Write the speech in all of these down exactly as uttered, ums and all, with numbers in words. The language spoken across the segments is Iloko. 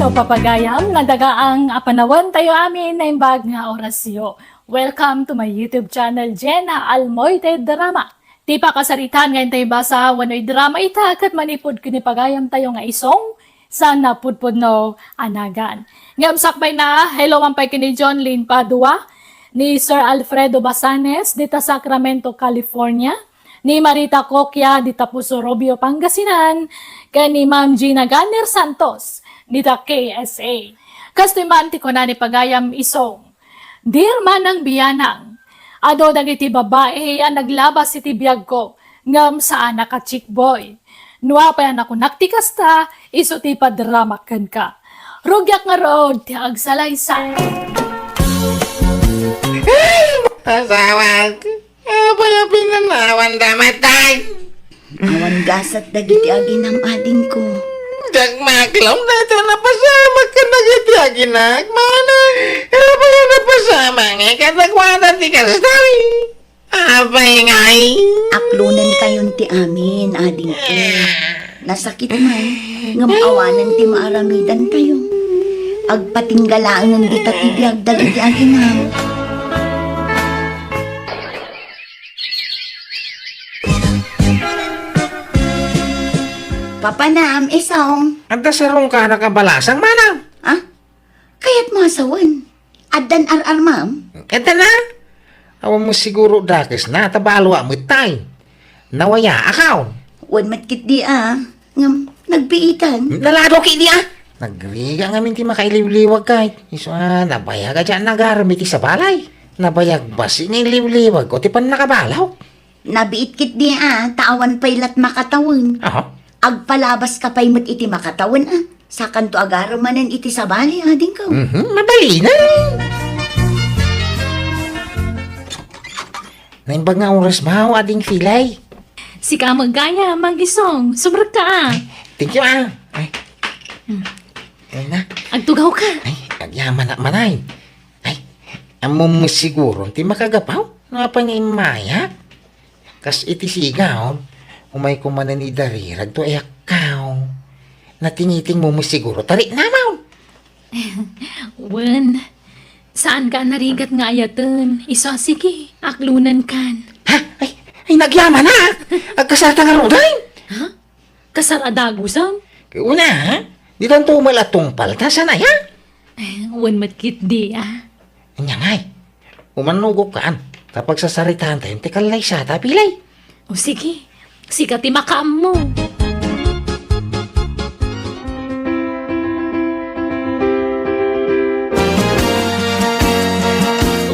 Papagayam, nadagaang a panawen tayo amin naimbag nga orasyo. Welcome to my YouTube channel, Jenna Almoite Drama. Ti pakasaritaan nga intay basa wenno idrama ita ket manipud ken ni pagayam tayo nga isong sa napudpudno a nagan. Ngem sakbay na, hello man pay ken ni John Lynn Padua, ni Sir Alfredo Basanes, dita Sacramento, California, ni Marita Coquia, dita Puso Rubio, Pangasinan, ken ni Ma'am Gina Ganner Santos, dita K S A. Kastoy man ti kuna ni pagayam isong, Dear Manang Bianang, adu dagiti babai a naglabas iti biagko, ngem saanak a chick boy. No apay a nakunak ti kasta, isu ti ipadramak kenka. Rugiak ngarud ti agsalaysay. Asawak, apay a pinanawan da matay? Awan gasat dagiti aginam, adingko. Diak maklong dayta napasamak kadagiti aginak, manang. Apay a napasamak nga kadakuada ti kasta? Apay ngay? Aklonentayon ti amin, adingko. Nasakit man, ngem awanen ti maaramidantayo. Agpatinggalaengen dita ti biag dagiti aginam. Papanam, isong. Adda sarungkanak a balasang, manang. Ha? Kayatmo a sawen? Addan ar-armam? Adda na. Awan mo siguro dakes na, ta balo a met tay. Nawaya a kaon. Wen met ketdi a, ngem nagbiitan. Nalado ketdi a. Nagrigat ngamin ti makailiwliwag kay. Isu a, nabayag a diak nagaram iti sabali. Nabayag bassit nga iliwliwagko ti pannakabalaw. Nabiit ketdi a, ta awan pay lat makatawen. Aha. Agpalabaska pay met iti makatawen a. Sakanto agaramanen iti sabali, adingko. Mhm, mabalin. Naimbag nga oras, mao, ading Filay. Sika met gayam, Mang Isong. Sumrekka a. Thank you, a. Ay. Hmm. Ay na. Agtugawka. Ay, agyamanak man ay. Ay, ammom met siguro ti makagapu? No apay nga immayak? Kas iti sigaw, umayko manen idarirag to ayakkaw. Natingitingmo met siguro, taritnamon. Wen, saanka a narigat nga ayaten. Isu a, sige, aklonenkan. Ha? Ay, ay, nagyamanak! Agkasarta ngaruden? Ha? Kasar a dagusem? Una, ha? Ditanto met la tungpalta, saan aya? Eh, wen met ketdi a. Ania ngay? Umannugokkan, ta pagsasaritaantayon ti kallaysata, Filay. O sige, sika ti makaammo.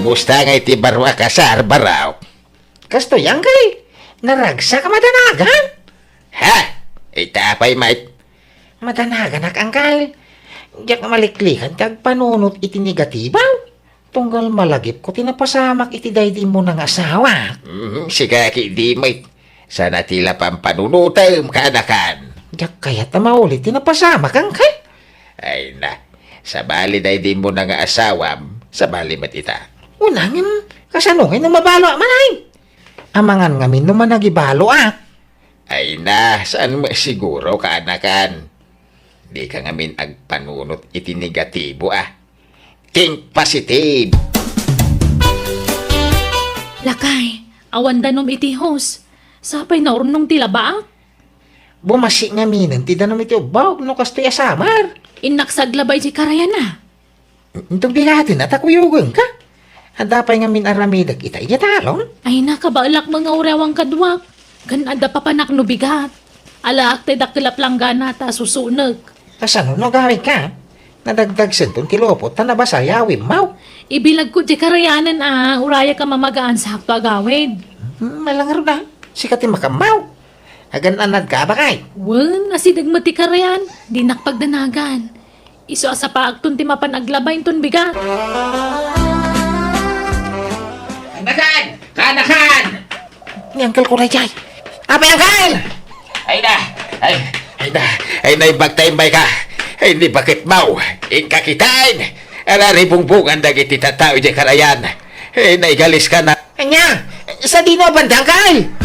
Kumusta ngay ti baro a kasar, baro? Kastoy, angkay, naragsak a madanagan. Ha? Ita pay met. Madanaganak, angkay. Diak maliklikan ti agpanunot iti negatibo. Tunggal malagipko ti napasamak iti daydi immuna nga asawa. Mm, sika ketdi met. Saan a ti la pampanunotem, kaanakan. Diak kayat a mauli ti napasamak, angkay. Ay na, sabali daydi immuna nga asawam, sabali met ita. Una ngem, kasano ngay no mabaloak man ay? Amangan ngamin no managibaloak. Ay na, saan met siguro, kaanakan? Dika ngamin agpanunot iti negatibo a. Think positive! Lakay, awan danom iti hose. Sapay naurnong ti labaak. Bumassit ngaminen ti danom iti ubbog no kastoy a summer. Innaksag labi idiay karayan a. Inton bigaten a ta kuyogenka. Adda pay ngamin aramidek ita idiay talon? Ay, nakabaelak met nga uray awan kaduak. Ken adda papanak no bigat. Alaak ti dakkel a planggana ta susunek. Kasano no agawidka? Nadagdagsenton ti lupot ta nabasa ti awimmo. Ibilagko diay karayanen a, urayak a mamagaan sa hakto agawid. Hmm, malangruna. Sika ti makaammo. Agan-anadka a bakay? Wen, asideg met ti karayan, dinak pagdanagan. Isu a sapaakton ti mapan aglaba inton bigat. Kaanakan! Kaanakan! Ni Uncle ko daydiay. Apay, Uncle! Ay na! Ay, ay na! Ay, naimbag ta immayka! Ay, ni baketmo! Inka kitaen! Araribungbongan dagiti tattao idiay karayan! Ay, naigaliska na! Ania? Sadino a banda, Uncle?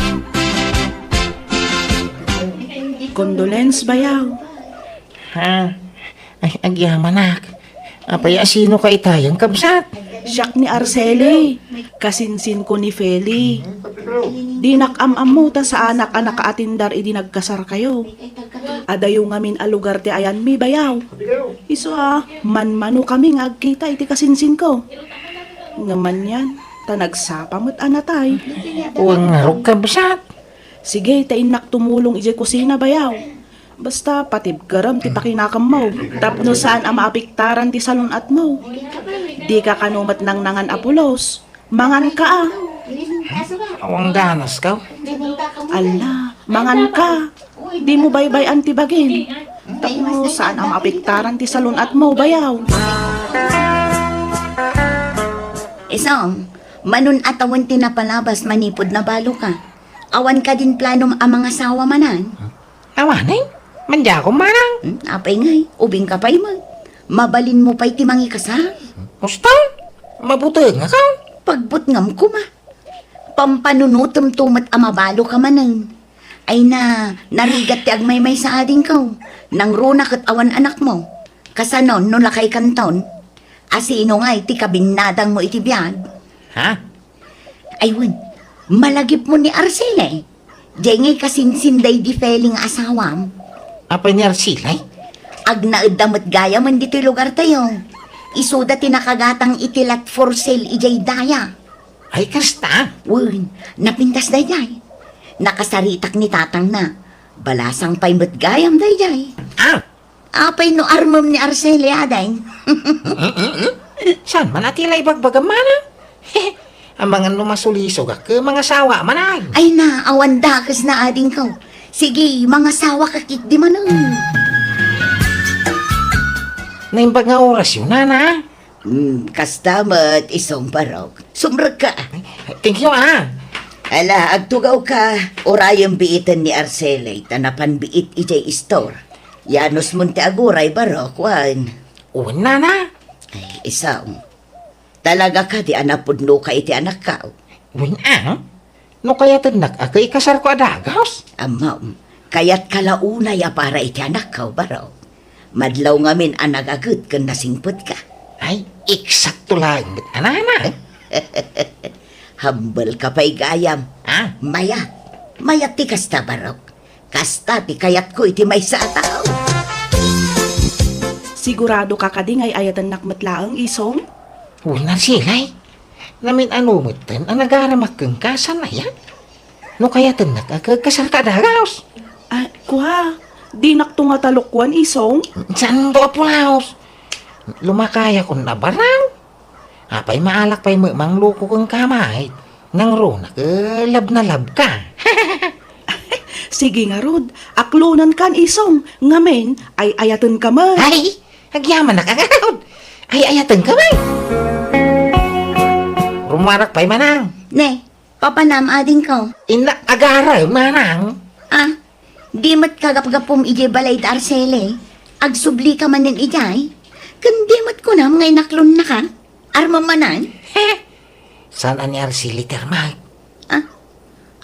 Condolence, bayaw. Ha? Ay, agyamanak. Apay a sino ka itayen, kabsat? Siak ni Arceli. Kasinsinko ni Feli. Dinak am-ammo ta saanak a nakaatindar idi nagkasarkayo. Adayo ngamin a lugar ti ayanmi, bayaw. Isu a, manmano kami nga agkita iti kasinsinko. Ngem anian, ta nagsapa met a natay. Wen ngarud, kabsat. Sige, ta innak tumulong idiay kusina, bayaw. Basta, patibkerem ti pakinakemmo tapno saan a maapektaran ti salun-atmo. Dika kano met nangnangan a pulos. Manganka a. Awan ganas ka. Alla, manganka. Dimo baybay-an ti bagim. Tapno saan a maapektaran ti salun-atmo, bayaw. Isong, manun-atawen ti napalabas manipud nabalo ka. Awan kadin planom a mangasawa manen? Awanen, mandiakom manang. Hmm, apay ngay, ubing ka pay met. Mabalinmo pay ti mangikasar. Usto, mabuteng a ka. Pagbutngam koma. Pampanunotem to met a mabalo ka manen. Ay na, narigat ti agmaymaysa adingko. Nangruna ket awan anakmo. Kasanon no lakay kanton? Asino ngay ti kabinnadangmo iti biag? Ha? Ay wen, malagipmo ni Arceli. Diay ngay kasinsin daydi Feli nga asawam. Apay ni Arceli? Agnaedda met gayamen ditoy lugartayo. Isuda ti nakagatang iti lot for sale idiay daya. Ay, kasta? Wen, napintas daydiay. Nakasaritak ni tatangna. Balasang pay met gayam daydiay. Ah! Apay no armem ni Arceli, ading? Saan man a ti la ibagbagam, manang? Amangan no masulisogak ket mangasawa, manang. Ay na, awan dakesna, adingko. Sige, mangasawa ka ketdi manen. Naimbag nga orasyo, nana. Hmm, kasta met, isong barok. Sumrekka. Thank you, ah. Ala, agtugawka, urayem biiten ni Arceli, ta napan biit idiay istor. Yanos mon ti aguray, barok, wen. Wen, nana. Ay, isong. Talaga kadi a napudno ka iti anakko? Wen, ah. No kayatennak a ket ikasarko a dagus? Ammom, kayatka la unay a para iti anakko, barok. Madlaw ngamin a nagaget ken nasingpetka. Ay, eksakto laeng met a nana. Hambelka pay gayam. Ah? Mayat. Mayat ti kasta, barok. Kasta ti kayatko iti maysa a tao. Sigurado ka kadi nga ay-ayatennak met laeng, isong? Wen, Arceli. Namin-ano metten a nagaramak kenka, saan aya? No kayatennak a ket kasarka a dagus. Ah, kua, dinakto nga talukwan, isong? Saanto a pulos? Lumakayakon a barang. Apay, maalak pay met mangluko kenka, mayat. Nangruna ket love na love ka. Sige ngarud, aklonenkan, isong, ngamin, ay-ayatenka met. Ay, agyamanak a ngarud. Ay-ayatenka met. Rummuarak pay, manang. Ne, papanam, adingko. Innak agarem, manang. Ah, di met kagapgapum idiay balay da Arceli. Agsublika manen idiay. Ken di met kunam nga inaklonnaka. Armem manen? Saan a ni Arceli ti armak? Ah?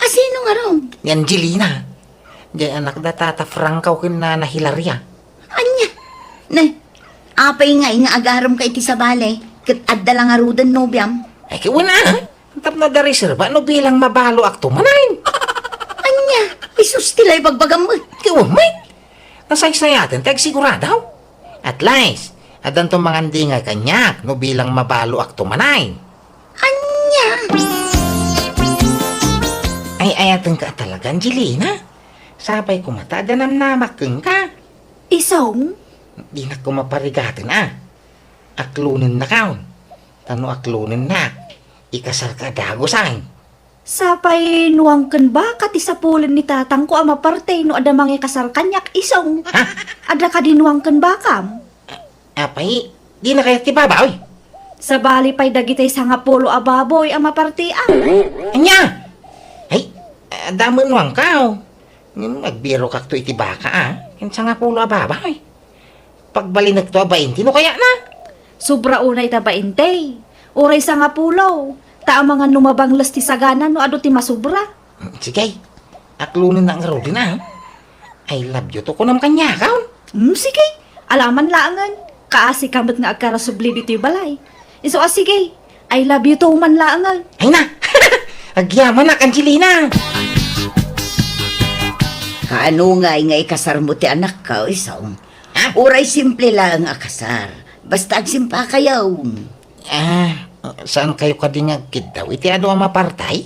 Asino ngarud? Ni Angelina. Diay anak da Tata Franco ken Nana Hilaria. Ania? Ne, apay ngay nga agaremka iti sabali, ket adda la ngaruden nobiam? Ay, ket wen a. Tapno adda reserba no bilang mabaloakto manen. Ania? Isus ti la ibagbagam met. Ket wen met. Nasaysayaten ti agsigurado. At least, addanto mangandingay kaniak no bilang mabaloakto manen. Ania? Ay-ayatenka a talaga, Angelina. Sapay koma ta adda namnamak kenka. Isong? Dinak koma parigaten a. Aklonennakon. Ta no aklonennak, ikasarka a dagusan. Sapay nuang ken baka ti sapulen ni tatangko a maparte no adda mangikasar kaniak, isong. Ha? Adda kadi nuang ken bakam? Apay, dina kayat ti baboy? Sabali pay dagiti sangapulo a baboy a mapartiam. Ania? Ay, adda met nuangko. Ngem agbirokakto iti baka, a, ken sangapulo a baboy. Pagbalinekto a bainte no kayatna. Sobra unay ta bainte. Uray sangapulo. Ta amangan no mabangles ti sagana no adu ti masobra. Sige. Aklonennak ngaruden a. I love you to kunam kaniakon. Hmm, sige. Alaman laengen, kaasi ka met nga agkarasubli ditoy balay. Isu a sige, I love you too man laengen. Ay na! Agyamanak, Angelina! Kaano ngay nga ikasarmo ti anakko, Isong? Ha? Uray simple laeng a kasar. Basta agsimpakayon. Ah, saan kayo kadi nga agkiddaw iti adu a mapartay?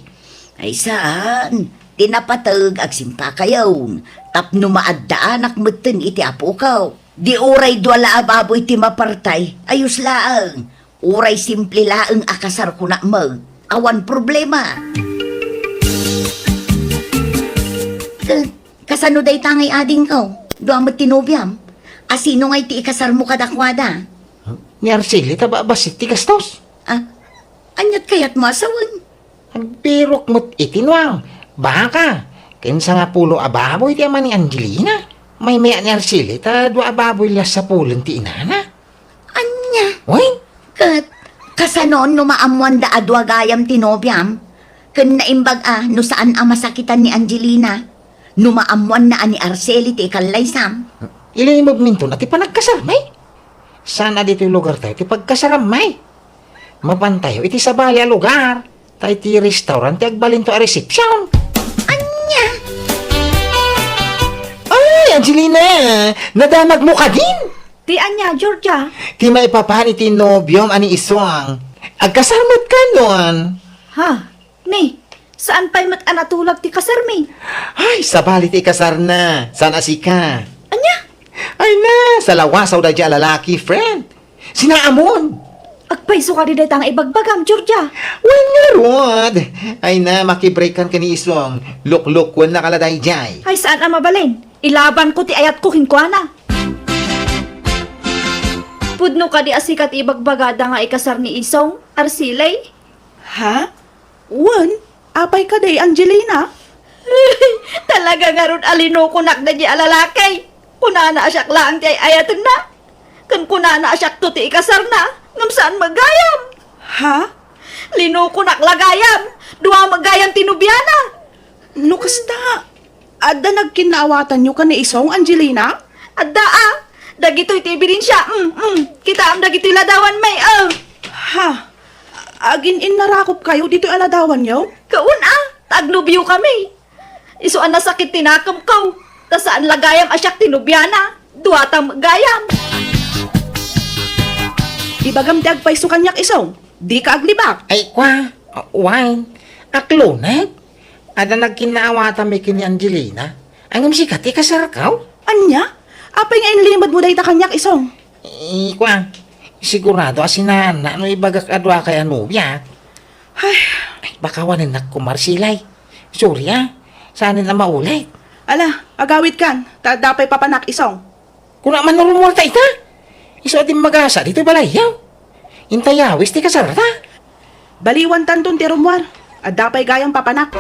Ay saan. Ti napateg agsimpakayon. Tapno maaddaanak metten iti apokaw. Di uray dua la a baboy ti mapartay, ayos laeng. Uray simple laeng a kasar kunak met, awan problema. Ka-, kasano dayta ngay adingko? Dua met ti nobiam. A sino ngay ti ikasarmo kadakuada? Ni Arceli ta ba-, bassit ti gastos. Ah, aniat kayatmo a sawen? Agbirok met iti nuang, baka, ken sangapulo a baboy ti ama ni Angelina. Maymay-at ni Arceli ta dua a baboy la sapulen ti inana. Ania? Wen? Ket, kasano no maammoanda a dua gayam ti nobiam? Ken naimbag a no saan a masakitan ni Angelina? No maammoanna a ni Arceli ti ikallaysam? Ilimebminton a ti panagkasarmi? Saan a ditoy lugartayo ti pagkasarammi? Mapantayo iti sabali a lugar, ta iti restaurant ti agbalinto a resepsiyon. Ania? Ay, Angelina! Nadamagmo kadin? Ti ania, Georgia? Ti maipapan iti nobiom a ni Isong. Agkasar met kanon. Ha? Ni, saan pay met a natulag ti kasarmi? Ay, sabali ti ikasarna. Saan a sika? Ania? Ay na, salawasaw daydiay a lalaki, friend. Sinaamon. Agpayso kadi dayta nga ibagbagam, Georgia? Wen ngarud. Ay na, makibreakan ken ni Isong. Luklukuen na kala daydiay. Ay, saan a mabalin? Ilabanko ti ayatko kenkuana. Pudno kadi a sika ti ibagbagada nga ikasar ni Isong, Arceli? Ha? Wen, apay kadi, Angelina? Talaga ngarud a linukonak daydiay a lalaki. Kunana a siak laeng ti ay-ayatenna. Ken kunana a siakto ti ikasarna, ngem saan met gayam. Ha? Linukonak la gayam. Dua met gayam ti nobiana. No kasta, adda nagkinnaawatanyo ken ni Isong, Angelina? Adda a. Dagitoy ti ebidensia. Mm, mm. Kitaem dagitoy ladawanmi, a. Ha? Agin-innarakopkayo ditoy a ladawanyo? Kaun a, ta agnobiokami. Isu a nasakit ti nakemko, ta saan la gayam a siak ti nobiana, duata met gayam. Ibagam ti agpayso kaniak, Isong, dika aglibak. Ay, kua, wen, akloneg. Adda nagkinnaawatanmi ken ni Angelina. Ngem sika ti kasarko? Ania? Apay nga inlimedmo dayta kaniak, Isong? Ikua, sigurado a sinaanna no ibagak a duakay a nobia. Ay. Ay, baka wanennak koma, Arceli. Sorry, a. Saanen a maulit. Ala, agawidkan, ta adda pay papanak, Isong. Kuna man no rummuarta ita? Isu a dimmagasa ditoy balayyo. Inta yawis ti kasarta. Baliwantanton ti rummuar. Adda pay gayam papanak.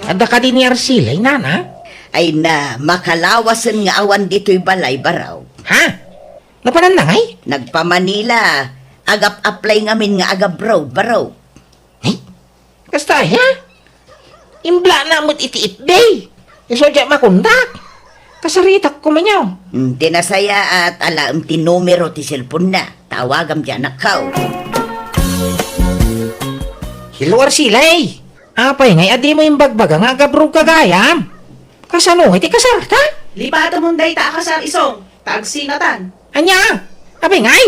Adda kadi ni Arceli, nana? Ay na, makalawasen nga awan ditoy balay, baro. Ha? Napananna ngay? Nagpa-Manila. Agap-apply ngamin nga agabroad, baro. Hey? Kasta aya? Imblana met iti F B. Isu diak makontak. Kasaritak koma niya. Hmm, ti nasayaat, alaem ti numero ti cellphone na. Tawagam ti anakko. Hello, Arceli. Apay ngay a dimo imbagbaga nga agabroad ka gayam? Kasano ngay ti kasarta? Lipatemon dayta a kasar, Isong, ta agsinatan. Ania? Apay ngay?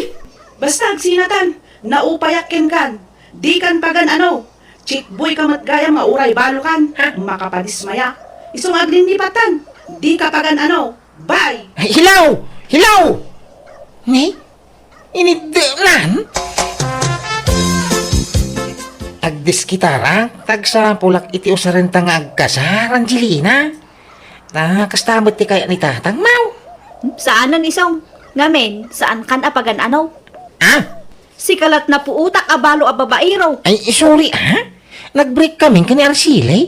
Basta agsinatan, naupayak kenkan. Dikan pagan-ano. Chickboy ka met gayam nga uray balokan. Ha? Makapadismaya. Isu nga aglinnipatan. Dika pagan-ano. Bye! Ay, hello! Hello! Ni? Iniddenan? Agdiskitarak, ta agsapulak iti usarenta nga agkasar, Angelina. Ta kasta met ti kayat ni tatangmo. Saanen, Isong. Ngamin, saankan a pagan-ano. Ah? Sika la't napuotak a balo a babaero. Ay, sorry, ha? Nag-break kami ken ni Arceli.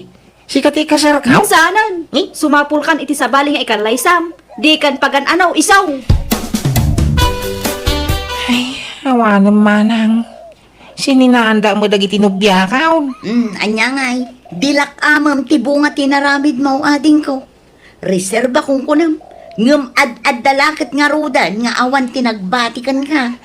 Sika ti ikasarko? Saanen. Eh? Sumapulkan iti sabali nga ikallaysam. Dikan pagan-ano, Isong. Ay, awanem manang. Sininaanda met dagiti nobiakaw. Hmm, ania ngay? Dilak amem ti bunga ti naramidmo, adingko. Reserba kunkunem. Ngem ad-adda la ket ngaruden nga awan ti nagbati kenka.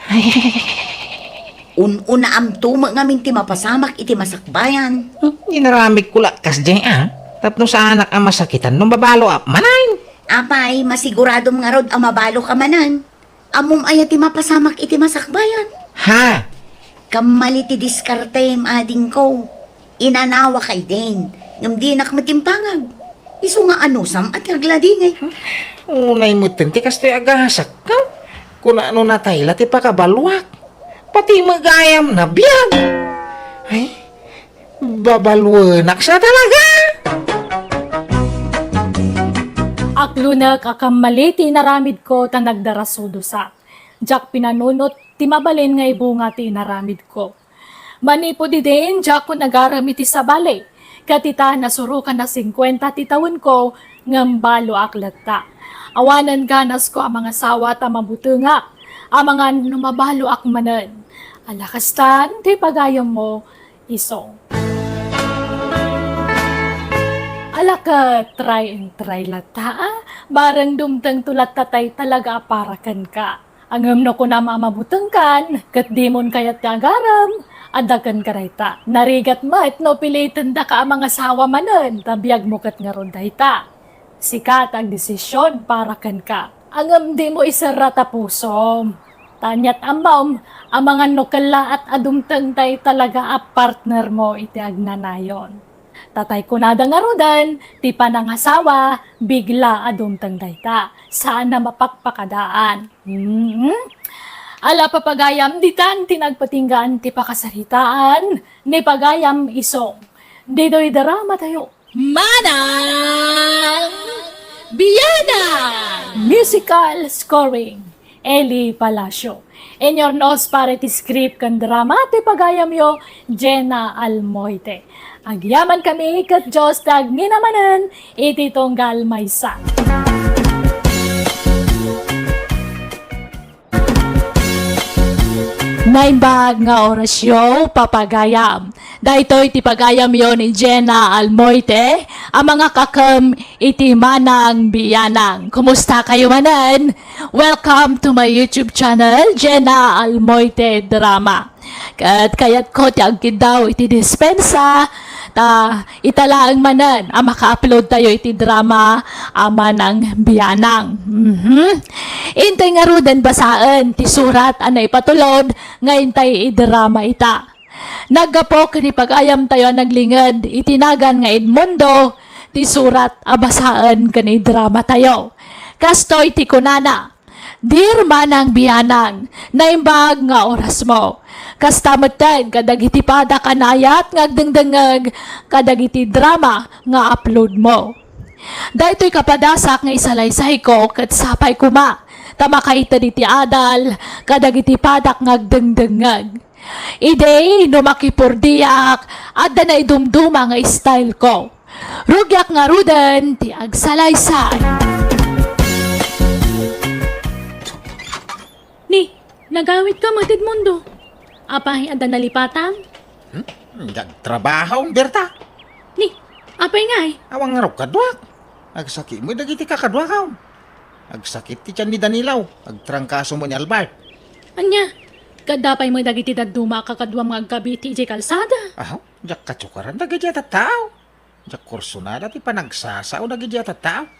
Un-unaamto met ngamin ti mapasamak iti masakbayan. Hmm, inaramidko la kasdiay a, tapno saanak a masakitan no mabaloak manen. Apay, masiguradom ngarud a mabaloka manen. Ammom aya ti mapasamak iti masakbayan? Ha? Kammali ti diskartem, adingko. Inanawaka idin, ngem dinak met impangag. Isu nga anusam a ti agladingit. Unay metten ti kastoy a gasakko. Kuna no natay la ti pakabaloak. Pati met gayam nabiag. Ay, babaluenak sa talaga. Aklonek a kammali ti inaramidko ta nagdarasudosak. Diak pinanunot ti mabalin nga ibunga ti inaramidko. Manipud idin, diakon agarem iti sabali. Ket ita, nasurokan a singkuenta ti tawenko, ngem baloak latta. Awanen ganasko a mangasawa ta mabutengak. Amangan no mabaloak manen. Ala kastan ti pagayammo, Isong. Ala ket, try and try latta, a. Bareng dumtengto latta tay talaga a para kenka. Ngem no kunam a mabutengkan, ket dimon kayat ti agarem, adda kenka dayta. Narigat met no pilitendaka a mangasawa manen, ta biagmo ket ngarud dayta. Sika ti agdesisyon para kenka. Ngem dimo iserra ta pusom. Ta aniat ammom, amangan no kellaat a dumteng tay talaga a partnermo iti agnanayon. Ta tay kunada ngaruden, ti panangasawa, bigla a dumteng dayta. Saan a mapakpakadaan. Mm. Ala papagayam, ditan ti nagpatinggaan ti pakasaritaan ni pagayam Isong. Ditoy drama tayo. Manang Bianang! Musical scoring. Eli Palacio. Inurnos para iti script ken drama ti pagayamyo, Jenna Almoite. Agyaman kami ket Dios ti agminamanen iti tunggal maysa. Naimbag nga orasyo, papagayam. Daytoy ti pagayamyo ni Jenna Almoite, a mangakakem iti Manang Bianang. Kumusta kayo manen? Welcome to my YouTube channel, Jenna Almoite Drama. Ket kayatko ti agkiddaw iti dispensa, ta ita laeng manen a maka-upload tayo iti drama a Manang Bianang. Mhm. Intay ngaruden basaen ti surat a naipatulod nga intay idrama ita. Naggapu ken ni pagayam tayo a naglinged iti nagan nga Edmundo ti surat a basaen ken idrama tayo. Kastoy ti kunana, Dear Manang Bianang, naimbag nga orasmo. Kasta metten kadagiti padak a naayat nga agdengdengngeg kadagiti drama nga upload mo. Daytoy kapadasak nga isalaysayko ket sapay koma ta makaited iti adal kadagiti padak nga agdengdengngeg. Idi no makipurdiak, adda naidumduma nga style ko. Rugiak ngaruden ti agsalaysay. Ni, nagawidka met, Edmundo. Apay, adda nalipatam? Hmm? Nagtrabaho, Berta. Ni, apay ngay? Awan ngarud kaduak. Agsakit met dagiti kakaduak. Agsakit ti tian ni Danilo. Agtrangkaso met ni Albert. Ania? Kaddapay met dagiti dadduma a kakaduam nga agkabit iti kalsada? Aho, diak katukaran dagiti a tattao. Diak kursunada ti panagsasao dagiti a tattao.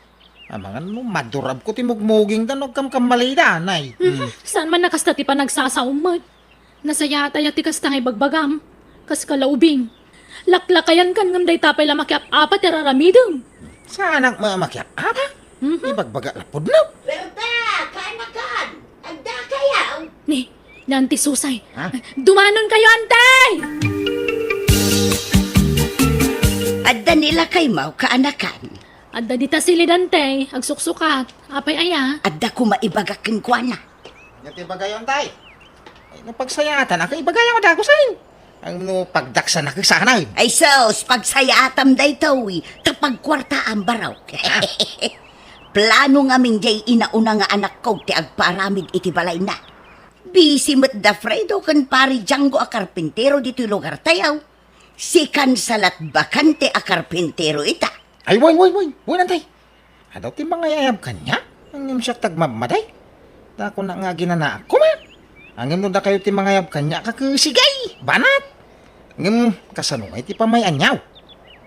Amangan no madurabko ti mugmugingda no agkamkammalida, nay. Mhm. Hmm. Saan man a kasta ti panagsasaom met? Nasayaat aya ti kasta nga ibagbagam? Kas kalaubing. Laklakayankan ngem dayta pay la makiap-apa ti ar-aramidem. Saanak met a makiap-apa? Mhm. Ibagbaga la pudno. Berta, kaanakan! Adda kayaw? Ni, ni Auntie Susay. Ha? Dumanon kayo, Auntie! Adda ni lakaymo, kaanakan. Adda dita silid, Auntie, agsuksukat. Apay aya? Adda koma ibagak kenkuana. Ania ti ibagayo, Auntie? Ay, no pagsayaatan, aka ibagayo, dagusen. Ang no pagdaksan, aka sanayen. Ay sus, pagsayaatam daytoy, ta pagkuartaam barok. Ah. Plano ngamin jay inauna nga anakko ti agpaaramid iti balayna. Busy met da Fredo ken Pari Django a karpintero ditoy lugar tayo. Sikan sa la ti bakante a karpintero ita. Ay, wen, wen, wen, wen, Auntie. Adu ti mangayayab kaniak? Ngem siak ti agmadmaday. Ta kunak nga aginanaak koma. Ngem no dakayo ti mangayab kaniak, kakesig ay, banat. Ngem kasano ngay ti pamay-aniaw?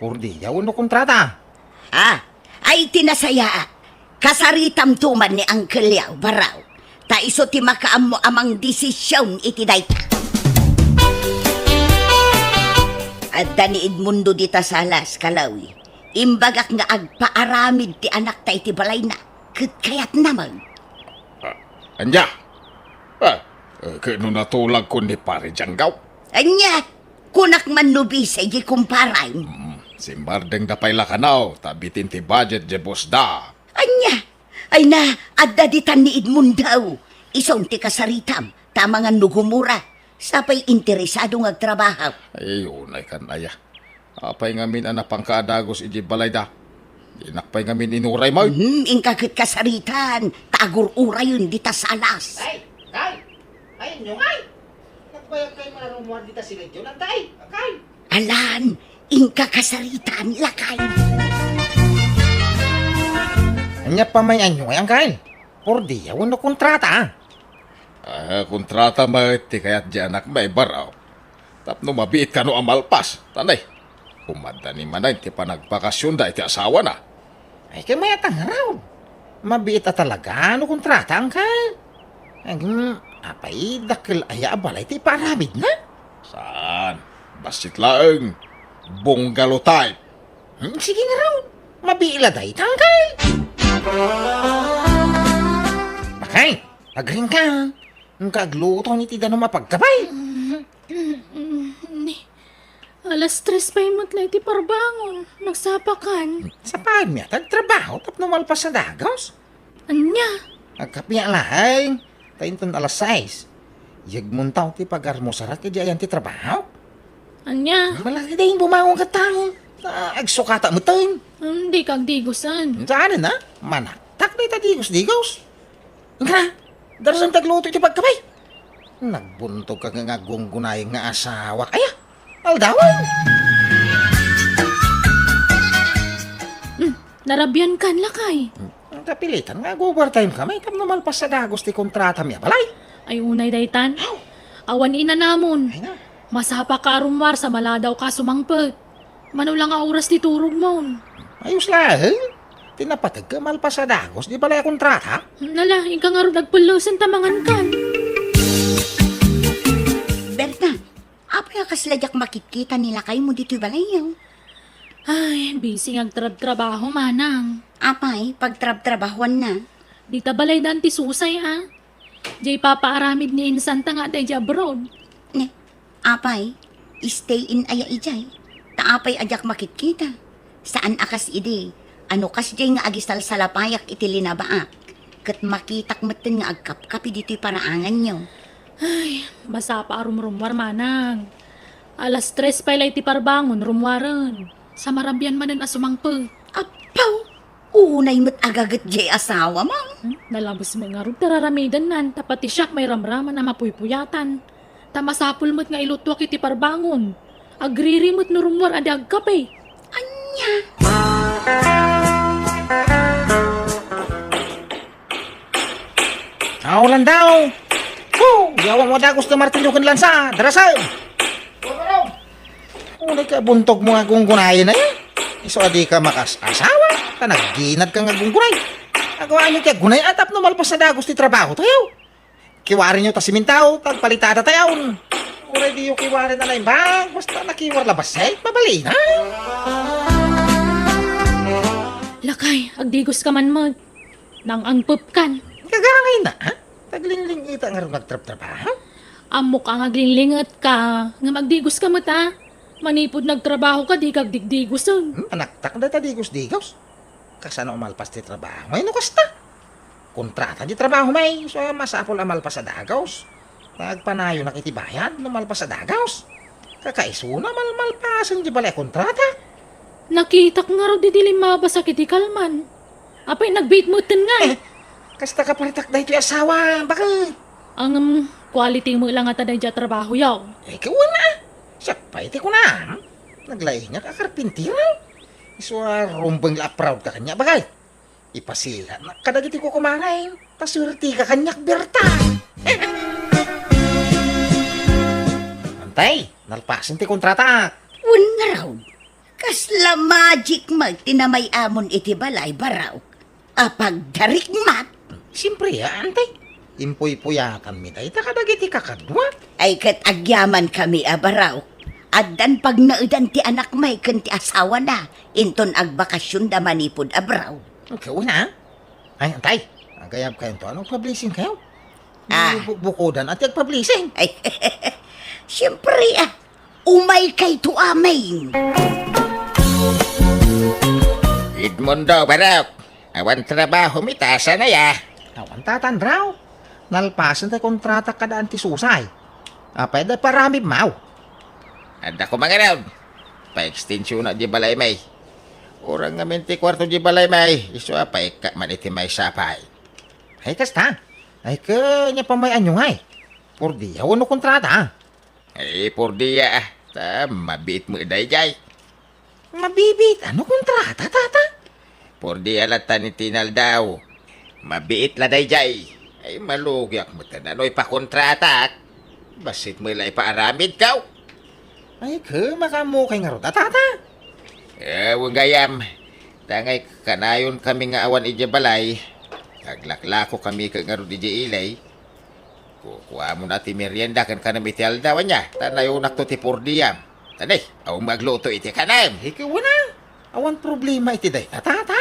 Pordiaw wenno kontrata? Ah, ay ti nasayaat. Kasaritamto man ni Uncle Yao, Baraw. Ta isu ti makaammo a mangdesision iti dayta. Adda ni Edmundo dita Salas, Kalawi. Imbagak nga agpaaramid ti anakta iti balayna, ket kayatna man. Ah, ania? Ah, eh, ket no natulagko ni Pare Janggaw? Ania? Kunak man no bisay di kumparay. Hmm, simmardengda pay la kano, ta bitin ti budget di bossda. Ania? Ay na, adda ditan ni Edmundo. Isun ti kasaritam, ta amangan no gumura. Sapay interesado nga agtrabaho. Ay, unay kan aya. Apay ngamin a napangka a dagus iti balayda? Dinak pay ngamin inuray, may. Hmm, inka ket kasaritan, ta agur-urayen dita Salas. Ay, kay! Ay, inyo, kay! Nagbayag kay mararumuan dita si Legion, antay! Kay! Alan, inka kasaritan, lakay. Ania pamay-aniaw, Uncle? Pordiaw wenno kontrata? Ah, kontrata met ti kayat di anakmi, Baraw. Tapno mabiit kano a malpas, ta ne, umadda ni manen ti panagpakasionda iti asawana. Ay, kay mayat a ngarud. Mabiit a talaga no kontrata, Uncle. Ngem, apay, dakkel aya a balay ti ipaaramidna? Saan? Bassit laeng. Bungalow type. Hmm, sige ngarud. Mabiit la dayta, Uncle. Bakay, agriingka. Inka agluto iti danum a pagkabay. Ni, alas tres pay met la iti parbangon. Nagsapakan. Sapaanmi a ti agtrabaho tapno malpas a dagus? Ania? Agkape laeng. Ta inton alas sais, yegmonto ti pag-almusarak idi ayan ti trabaho. Ania? Malaki dayta bumangon ket tao. Ta agsukata metten. Hmm, dika agdigusen. Saan a? Manaktak dayta digus-digus. Inka, darasem ti agluto iti pagkabay. Nagbuntogka nga aggungunayem nga asawak. Aya, aldawen. Hmm, narabiankan, lakay. Hmm, kapilitan nga ag-overtime kami tapno malpas a dagus ti kontratami a balay. Ay, unay daytan. Aw. Awan inanamon. Ay na. Masapaka a rummuar sa maladawka a sumangpet. Mano la nga oras ti turogmon? Ayos laeng. Ti napateg ket malpas a dagus di balay a kontrata. Nala, inka ngarud agpellesen ta mangankan. Berta, apay a kasla diak makitkita ni lakaymo ditoy balayyo? Ay, busy nga agtrabtrabaho, manang. Apay, pagtrabtrabahoanna? Dita balaydan ti susay, a. Diay ipapaaramid ni insanta nga adda idiay abroad. Ne, apay, stay in aya idiay? Ta apay a diak makitkita? Saan a kas idi, a no kasdiay nga agisalsalapayak iti linabaak, ket makitak metten nga agkapkapi ditoy paraanganyo. Ay, masapa a rumrummuar, manang. Alas tres pay la iti parbangon, rummuaren. Sa marabian manen a sumangpet. Apaw! Unay met agaget diay asawam, a? Hmm? Nalabes met ngarud ti raramidennan, ta pati siak mairamraman a mapuypuyatan. Ta masapul met nga iluttuak iti parbangon. Agriri met no rummuar a di agkape. Ania? Aw, Landau! Hu! Yawa mo dagus ti martilyo ken lansa! Darasem! Unay ka buntogmo nga gunggunayen, a? Isu a dika makas-asawa, ta nagginadka nga gunggunay. Agawanyo ti aggunay a tapno malpas a dagus ti trabahotayo. Kiwarinyo ta simintaw, ta agpalitada tayon. Uray diyo kiwari a naimbag, basta nakiwar la bassit, mabalin, a? Lakay, agdigoska man met. Nang-angpepkan. Gagangayna, a? Taglingling-ita ngarud nga agtrabtrabaho? Ammok a nga aglinglingit ka, ngem agdigos ka met, a. Manipud nagtrabaho ka, di ka agdigdigosen. Hmm, manaktak dayta digos-digos. Kasano a malpas ti trabaho? Ay, no kasta. Kontrata di trabaho, may. So, masapul a malpas a dagus. Agpanayonak iti bayad no malpas a dagus. Kakaisuna, malmalpasen di balay a kontrata. Nakitak ngarud idi limmabasak iti kalman. Apay, nagbiit metten ngay. Eh, kasta ka paritak daytoy asawa, bakit? Ngem, quality met la ngata daydiay a trabahoyo. Eh, kawana. Siak pay ti kunam. Naglaingak a karpintero. Isu a rumbeng la a proud ka kaniak, bakit? Ipasilanak kadagiti kukumare, ta suertika kaniak, Berta. Antay, nalpasen ti kontrata. Wen ngarud, kasla magic met ti namay-amon iti balay, Baraw. Apagdarik met. Siempre, a, antay. Impuypuyatanmi dayta kadagiti kakadua. Ay, ket agyamankami a Baraw. Addan pagnaedan ti anakmi ken ti asawana, inton agbakasionda manipud a Baraw. Kauna? Ay, antay. Agayabkayo, no? Agpa-blessing kayo? Ah. Bukbukodan a ti agpa-blessing. Ay, siempre, a. Umaykayto amin. Edmundo, Barok. Awan trabahom ita, saan aya? Awan, Tata Andraw. Nalpasen ti kontrata kada Anti Susay. Apay da paramibmaw? Adda ko mangarod. Pa-extensiona di balaymi. Urang ngamin ti kuarto di balaymi. Isu a paikka man iti maysa pay. Ay, kasta. Ay, kanya pamay-anyo ngay. Purdiya wenno kontrata? Ay, purdiya, a. Ta mabiit met dayjay. Mabibiit? Ano kontrata, Tata? Purdiya latta ni tinaldaw. Mabiit la dayjay. Ay, malugiak met no ipakontratak. Bassit met la ipaaramidko. Ay, ke, makaammo kay ngarud a, Tata? Eh, wen gayam. Tangay kanayonkami nga awan idiay balay. Aglaklakokami ket ngarud idiay ili. Kukuamon a ti merienda ken kanem iti aldaw, ania, ta nayonakto ti purdiam. Tani, awan met agluto iti kanem. Ikaw na. Awan problema iti dayta, Tata.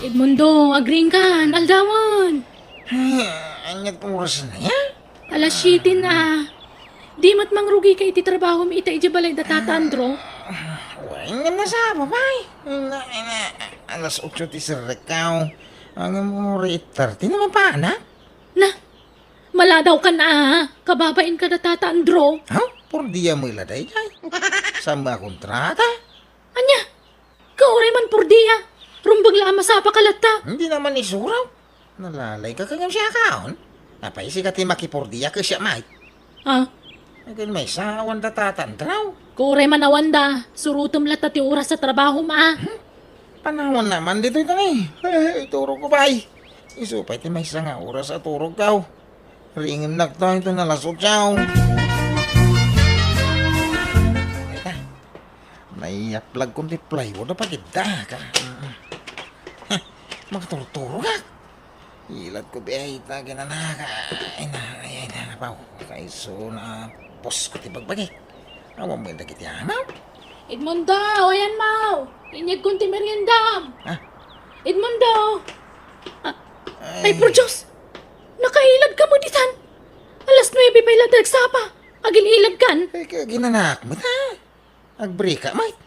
Edmundo, agriingkan, aldawen. Ay, aniat oras na ya? Alas siete na. Di met mangrugika iti trabahom ita idiay balay da Tata Andro? Wen, ngem nasapa pay. Na, na, alas otso ti serrekko. Ngem uray eight thirty na mapanak. Na, maladawkan a, kababain kada Tata Andro. Ha? Purdiya met la dayjay. Saan a kontrata? Ania? Kauray man purdiya. Rumbeng la a masapaka latta. Dina man isuraw. Nalalayka ket ngem siakaon. Apay, sika ti makipurdiya ket siak met? Ah. Ket maysa, awanda Tata Andro. Kauray man awanda. Surotem latta ti oras a trabahom a. Hmm? Panawanna man ditoy, tani. Eh, iturogko pay. Isu pay ti maysa nga oras a turogko. Riingennak ta inton alas otso. Ita. Naiyaplagkon ti plywood a pagidda, ka. Heh, makaturturogak. Iladko biay ta kinanaka. Ay na, ay, ay na, napaw. Kaiso na, pos ko ti bagbagik. Awan mo dagiti amaw? Edmundo, ayan maw. Inyegkon ti meriendam. Ah? Edmundo! Ah, ay, ay, por Diyos! Nakailad ka mo ditan. Alas nuebe pay la ti agsapa. Agil-iladkan. Ay, kaya ginanak mo, ha? Agbrika, mait.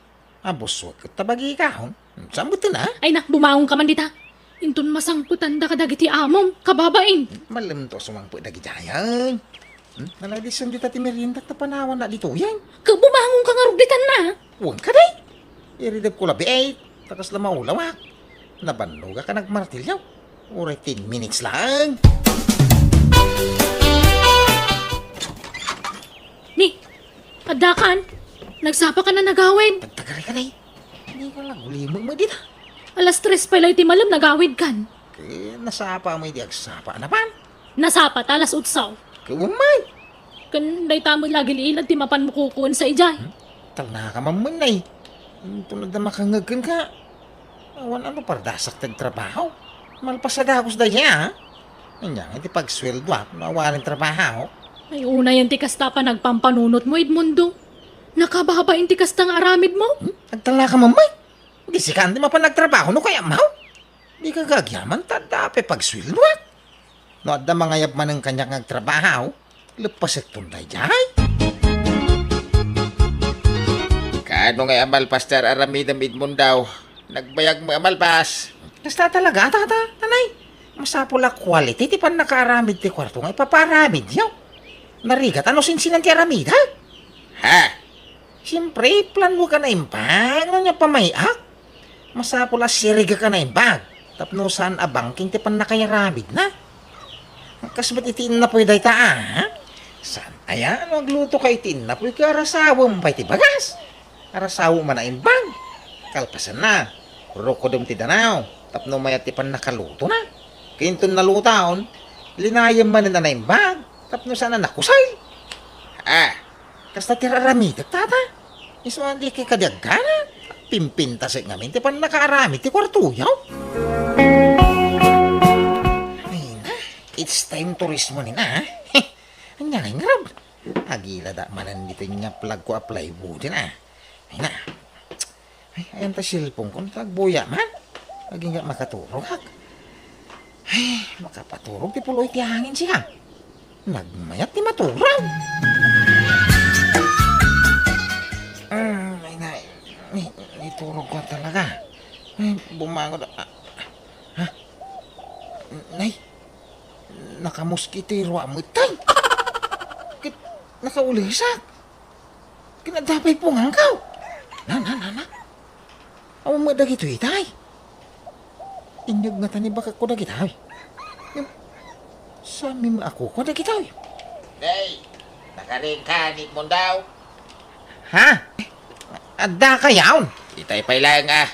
Abuswek, ket tabagikahon. Saan mo ito na? Ay na, bumangon ka man dita. Inton masangpetanda kadagiti amom, kababain. Malem to sumangpet dagiti ayan. Hmm? Naladisan dita ti merienda ta panawan na ditoyen. Ka bumangon ka ngarud ditan na. Wen ka, day. Iridep ko labi, eh. Takas la maulawak. Nabannogak a nagmartilyo. Uray ten minutes lang. Ni, addakan. Nagsapa ka na nagawid. Pagtagari ka, day. Hindi ka lang ulimog mo dita. Alas tres pay la iti malem nagawid kan. Kaya nasapa mo, hindi agsapa na pan. Nasapa ta alas otso. Kawan man. Ken dayta met la agil-ilad ti mapan mo kukuensa idiay. Hmm? Talna ka man, nay. Inton adda makangngeg kenka. Awan ano pardasak ti agtrabaho. Malpas a dagus dayta, ha? Ania nga iti pagsueldoak no awanen trabaho? Ay, unayen ti kasta a panagpampanunotmo, Edmundo. Nakababain ti kasta nga aramidmo. Hmm? Agtalna ka man, may. Di sika ti mapan agtrabaho no kayatmo? Di ka gagyaman ta adda pay pagsueldoak. No adda mangayab manen kaniak nga agtrabaho, leppasek ton daydiay. Kaano nga amalpas ti ar-aramidem, Edmundo? Nagbayag mo amalpas. Kasta talaga, tata, tanay. Masapul a quality ti pannakaaramid ti kuarto nga ipapaaramidyo. Narigat a no sinsinan ti aramida. Ha? Siempre, plano ka na imbag, no nia pamay-ak. Masapul a sirigek a naimbag tapno saan a bangking ti pannakayaramidna. Kas met iti innapoy dayta, a? Saan aya no agluto ka iti innapoy ket arasawem pay ti bagas? Arasaw man a imbag. Kalpasanna, Rukodem ti danaw tapno mayat ti pannakalutona. Ket inton nalutaon, linayem manen a naimbag tapno saan a nakusay. Ah, kasta ti raramidek, tata. Isu a di kadi agana. Pimpintasek ngamin ti pannakaaramid ti kuartoyo. Ay na, it's time to rest mo ni na, ha? Anya nga ingrab? Agilada manen ditoy nga plagko a plywood na. Ay na. Ay, ayan ta cellphone ko. Agbuya man. Agingga makaturog ak. Ay, makapaturog ti puloy ti hangin siya. Nagmayat ti maturog. Mm, ay, na, ni, niturog ko talaga. Ay, bumangon. Ah, ha? Nay, nakamoskitero a met, tay. Ket nakaulisak. Kinadapay pungangkaw. Na, na, na, na. Awan met dagitoy, tay. Inyag nga tanibakak ko dagitoy. Ngem, saan mi maakuko dagitoy? Day, nakarin ka ni Mundaw? Ha? Adda ka yaon? Itay pay laeng, ah.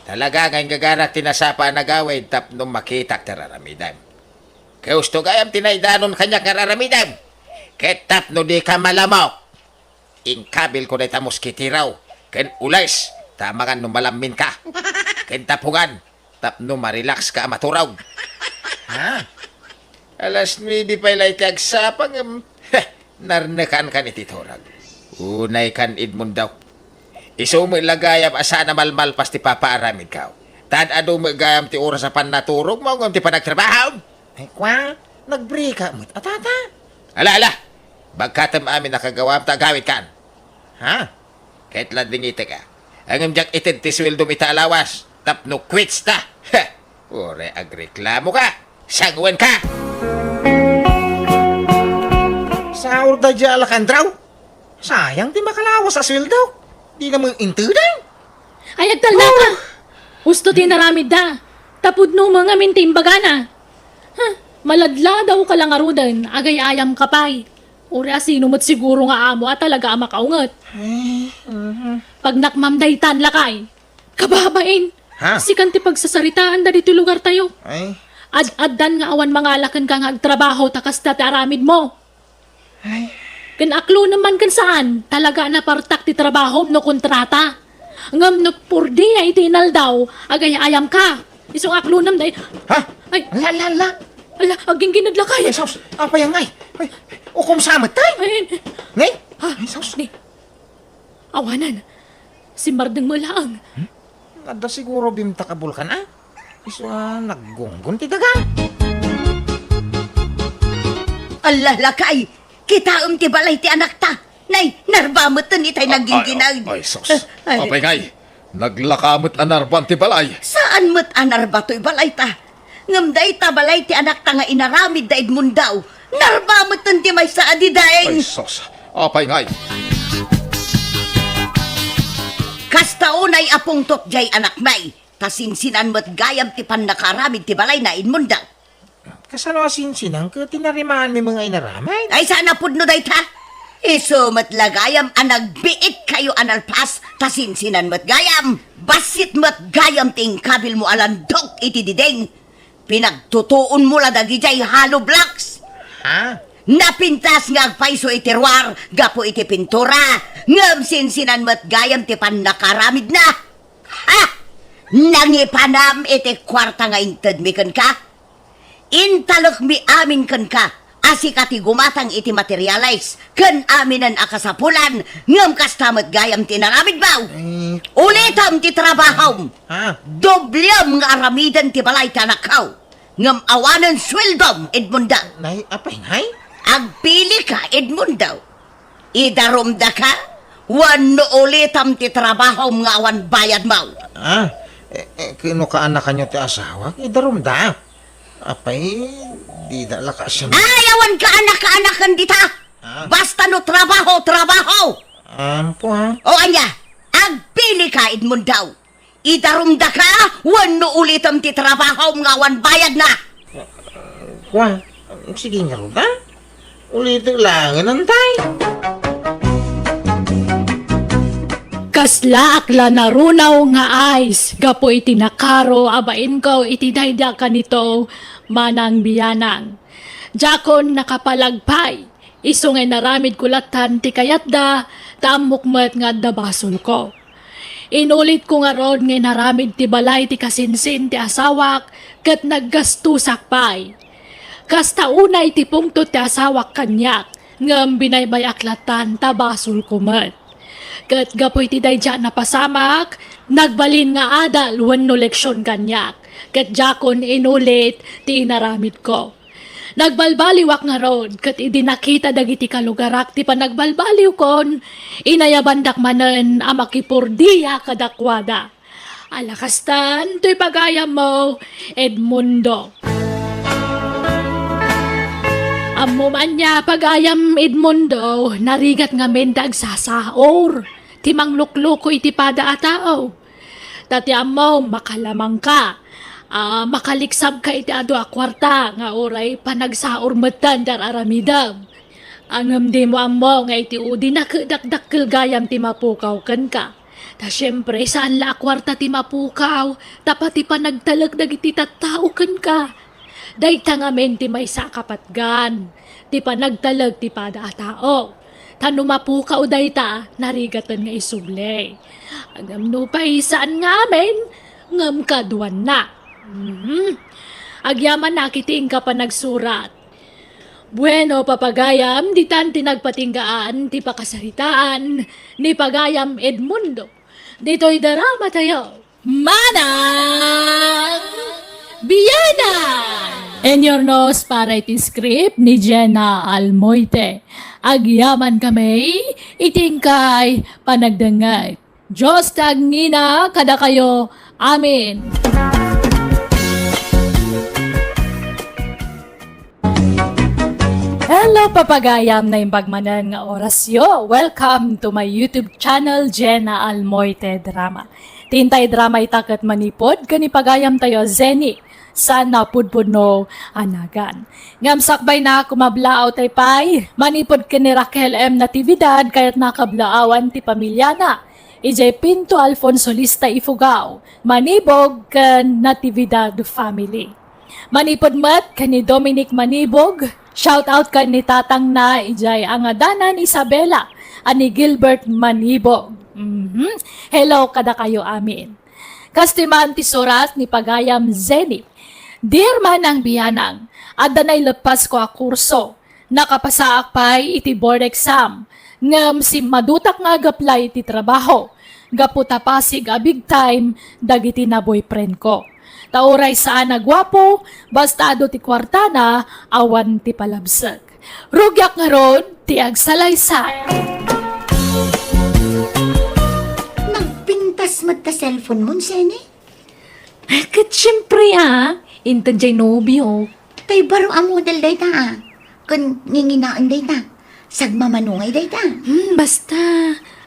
Talaga nga inggaganak ti nasapa a nagawid tapno makitak ti raramidem. Kay usto gayam ti naidanon kaniak nga raramidem. Ket tapno di ka malamok, inkabil ko dayta moskitero ken ules ta amangan no malammin ka. Ken tapungan tapno ma-relax ka a maturog. Ha? Alas nuebe pay la iti agsapa ngem, heh, narnekan kan iti turog. Unay kan Edmond daw. Isu met la gayam a saan a malmalpas ti papaaramidko. Tan adu met gayam ti oras a pannaturogmo ngem ti panagtrabaho. Ay, kwa, nagbrika met a tata. Ala, ala! Bagkatem amin a kagawam ta agawidkan. Ha? Ket la dingitek a. Ngem diak ited ti sueldom ita a lawas tapno quits ta. Heh! Uray agreklamo ka. Sanguan ka! Saur da dia Alakandra? Sayang ti makalawas a sueldok. Di na met intedang. Ay, agtalna ka! Usto ti inaramidda. Ta pudno met ngamin ti imbagana. Huh, maladladaw ka la ngaruden, agay-ayam ka pay. Uray a sino met siguro nga amo a talaga a makaunget. Ay, mhm. Pagnakmam daytan, lakay. Kababain! Ha? Sikan ti pagsasaritaan dagiti lugartayo. Ay. Ad-addan nga awan mangala kenka nga agtrabaho ta kasta ti aramidmo. Ay. Ken aklonem man ken saan, talaga a napartak ti trabahom no kontrata. Ngem no purdia iti inaldaw, agay-ayam ka. Isu nga aklonem day. Ha? Ay. Ala, ala, ala. Ala, agginggined lakay. Ay, sus. Apay ngay? Ay, ukom sa met, tay? Ay. Ngay? Ha? Ay, sus. Ni. Awanen. Simmardeng mo laeng. Hmm? Adda siguro bimtak a bulkan, a? Isu a naggunggon ti daga. Ala, lakay! Kitaem ti balay ti anakta. Nay, narba metten itay nagginggined. Ay, ay, sus. Ay. Apay ngay, naglaka met a narban ti balay. Saan met a narba toy balayta? Ngem dayta balay ti anakta nga inaramid da Edmond daw. Narba metten ti maysa a didaeng. Ay, sus. Apay ngay? Kasta unay a pungtot jay anakmi. Ta sinsinan met gayam ti pannakaaramid ti balayna, Edmond. Kasano a sinsinan ket tinarimaan mi nga inaramid? Ay, saan a pudno dayta? Isu met la gayam a nagbiit kayo a nalpas, ta sinsinan met gayam. Bassit met gayam ti inkabilmo a landok iti diding. Pinagtutuonmo la dagidiay hollow blocks. Ha? Napintas nga agpayso iti ruar gapu iti pintura, ngem sinsinan met gayam ti pannakaaramidna. Ha! Nangipanam iti kuarta nga intedmi kenka? Intalekmi amin kenka a sika ti gumatang iti materials ken aminen a kasapulan, ngem kasta met gayam ti inaramidmo. Eh. Ulitem ti trabahom. Ha? Doblem nga aramiden ti balay ti anakko. Ngem awanen sueldom, Edmond. Nay, apay ngay? Agpilika, Edmond. Idarumdaka wenno ulitem ti trabahom nga awan bayadmo. Ah, eh, eh, kano kaanakanyo ti asawak? Idarumda. Apay, dida la kasano. Ay, awan kaanakaanakan dita. Ah. Basta no trabaho, trabaho. Ampo, ha? O ania, agpilika, Edmond. Idarumdaka wenno ulitem ti trabahom nga awan bayadna. Kua, sige ngarud, ha? Ulitek laengen, tay. Kaslaak la narunaw nga ice gapu iti nakaro a bainko iti daydi a kanito, manang biyanang. Diakon nakapalag pay, isu nga inaramidko lattan ti kayatda, ta ammok met nga adda basolko. Inulitko ngarud nga inaramid ti balay ti kasinsin ti asawak ket naggastosak pay. Kasta unay ti pungtot ti asawak kaniak, ngem binaybay-ak lattan ta basolko met. Ket gapu iti daydi a napasamak, nagbalin nga adal wenno leksion kaniak, ket diakon inulit ti inaramidko. Nagbalbaliwak ngarud, ket idi nakita dagiti kalugarak ti panagbalbaliwkon, inayabandak manen a makipordia kadakuada. Ala kastan, toy pagayammo, Edmundo. Ammom ania, pagayam Edmundo, narigat ngamin ti agsasaor, ti manglukluko iti pada a tao. Ta ti ammom, makalamangka, a, makaliksabka iti adu a kuarta nga uray panagsaor metten ti ar-aramidem. Ngem dimo ammo nga iti udi nakedakdakkel gayam ti mapukaw kenka. Ta siempre, saan la a kuarta ti mapukaw, ta pati panagtalek dagiti tattao kenka. Dayta ngamin ti maysa a kapatgan, ti panagtalek ti pada a tao. Ta no mapukaw dayta, narigaten nga isubli. Ngem nupay saan nga amin, ngem kaduanna. Mhm. Agyamanak iti inka panagsurat. Bueno, papagayam, ditan ti nagpatinggaan ti pakasaritaan ni pagayam Edmundo. Ditoy drama tayo. Manang Biyanan! Inyurnos para iti script ni Jenna Almoite. Agyaman kami, iti inkay panagdengngeg. Dios ti agngina kadakayo. Amen. Hello, papagayam, naimbag manen nga orasyo. Welcome to my YouTube channel, Jenna Almoite Drama. Ti intay drama ita ket manipud ken ni pagayam tayo, Zenny, saan a pudpudno a nagan. Ngem sakbayna, kumablaaw tay pay, manipud ken ni Raquel M. Natividad, kayatna kablaawan ti pamiliana. Idiay Pinto Alfonso Lista Ifugao, Manibog ken Natividad family. Manipud met ken ni Dominic Manibog, shout out ken ni tatangna idiay Angadanan, Isabela, a ni Gilbert Manibog. Mhm. Hello kadakayo amin. Kas ti man ti surat ni pagayam Zenny. Dear Manang Biyanang, adda naileppasko a kurso. Nakapasaak pay iti board exam, ngem simmadutak nga agaplay iti trabaho, gapu ta pasig a big time dagiti na-boyfriend ko. Ta uray saan a guapo, basta adu ti kuartana, awan ti palabsek. Rugiak ngarud ti agsalaysay. Nagpintas met ta cellphone mo, Zenny? Eh, ket siempre, ah, inted jay nobio. Tay baro a model dayta, ah. Ken nginginaen dayta. Sagmamano ngay dayta. Hmm, basta.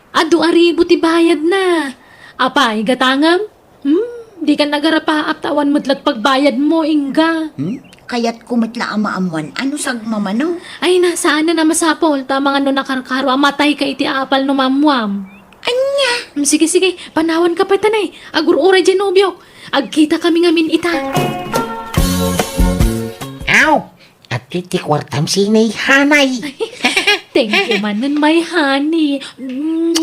Adu a ribu ti bayadna. Apay, gatangem? Hmm, dika nagarapaap ta awan met la ti pagbayadmo, ingga. Hmm? Kayatko met la a maammuan. Ano sagmamano? Ay na, saan na masapol. Ta amangan no nakarkaro a matayka iti apal no maammuam. Ania? Mm, sige, sige. Panawanka pay ta nay. Agur-uray jay nobiok. Agkitakami ngamin ita. Aw! Adtoy ti kuartam, Zenny, hanay. Thank you manen, my honey.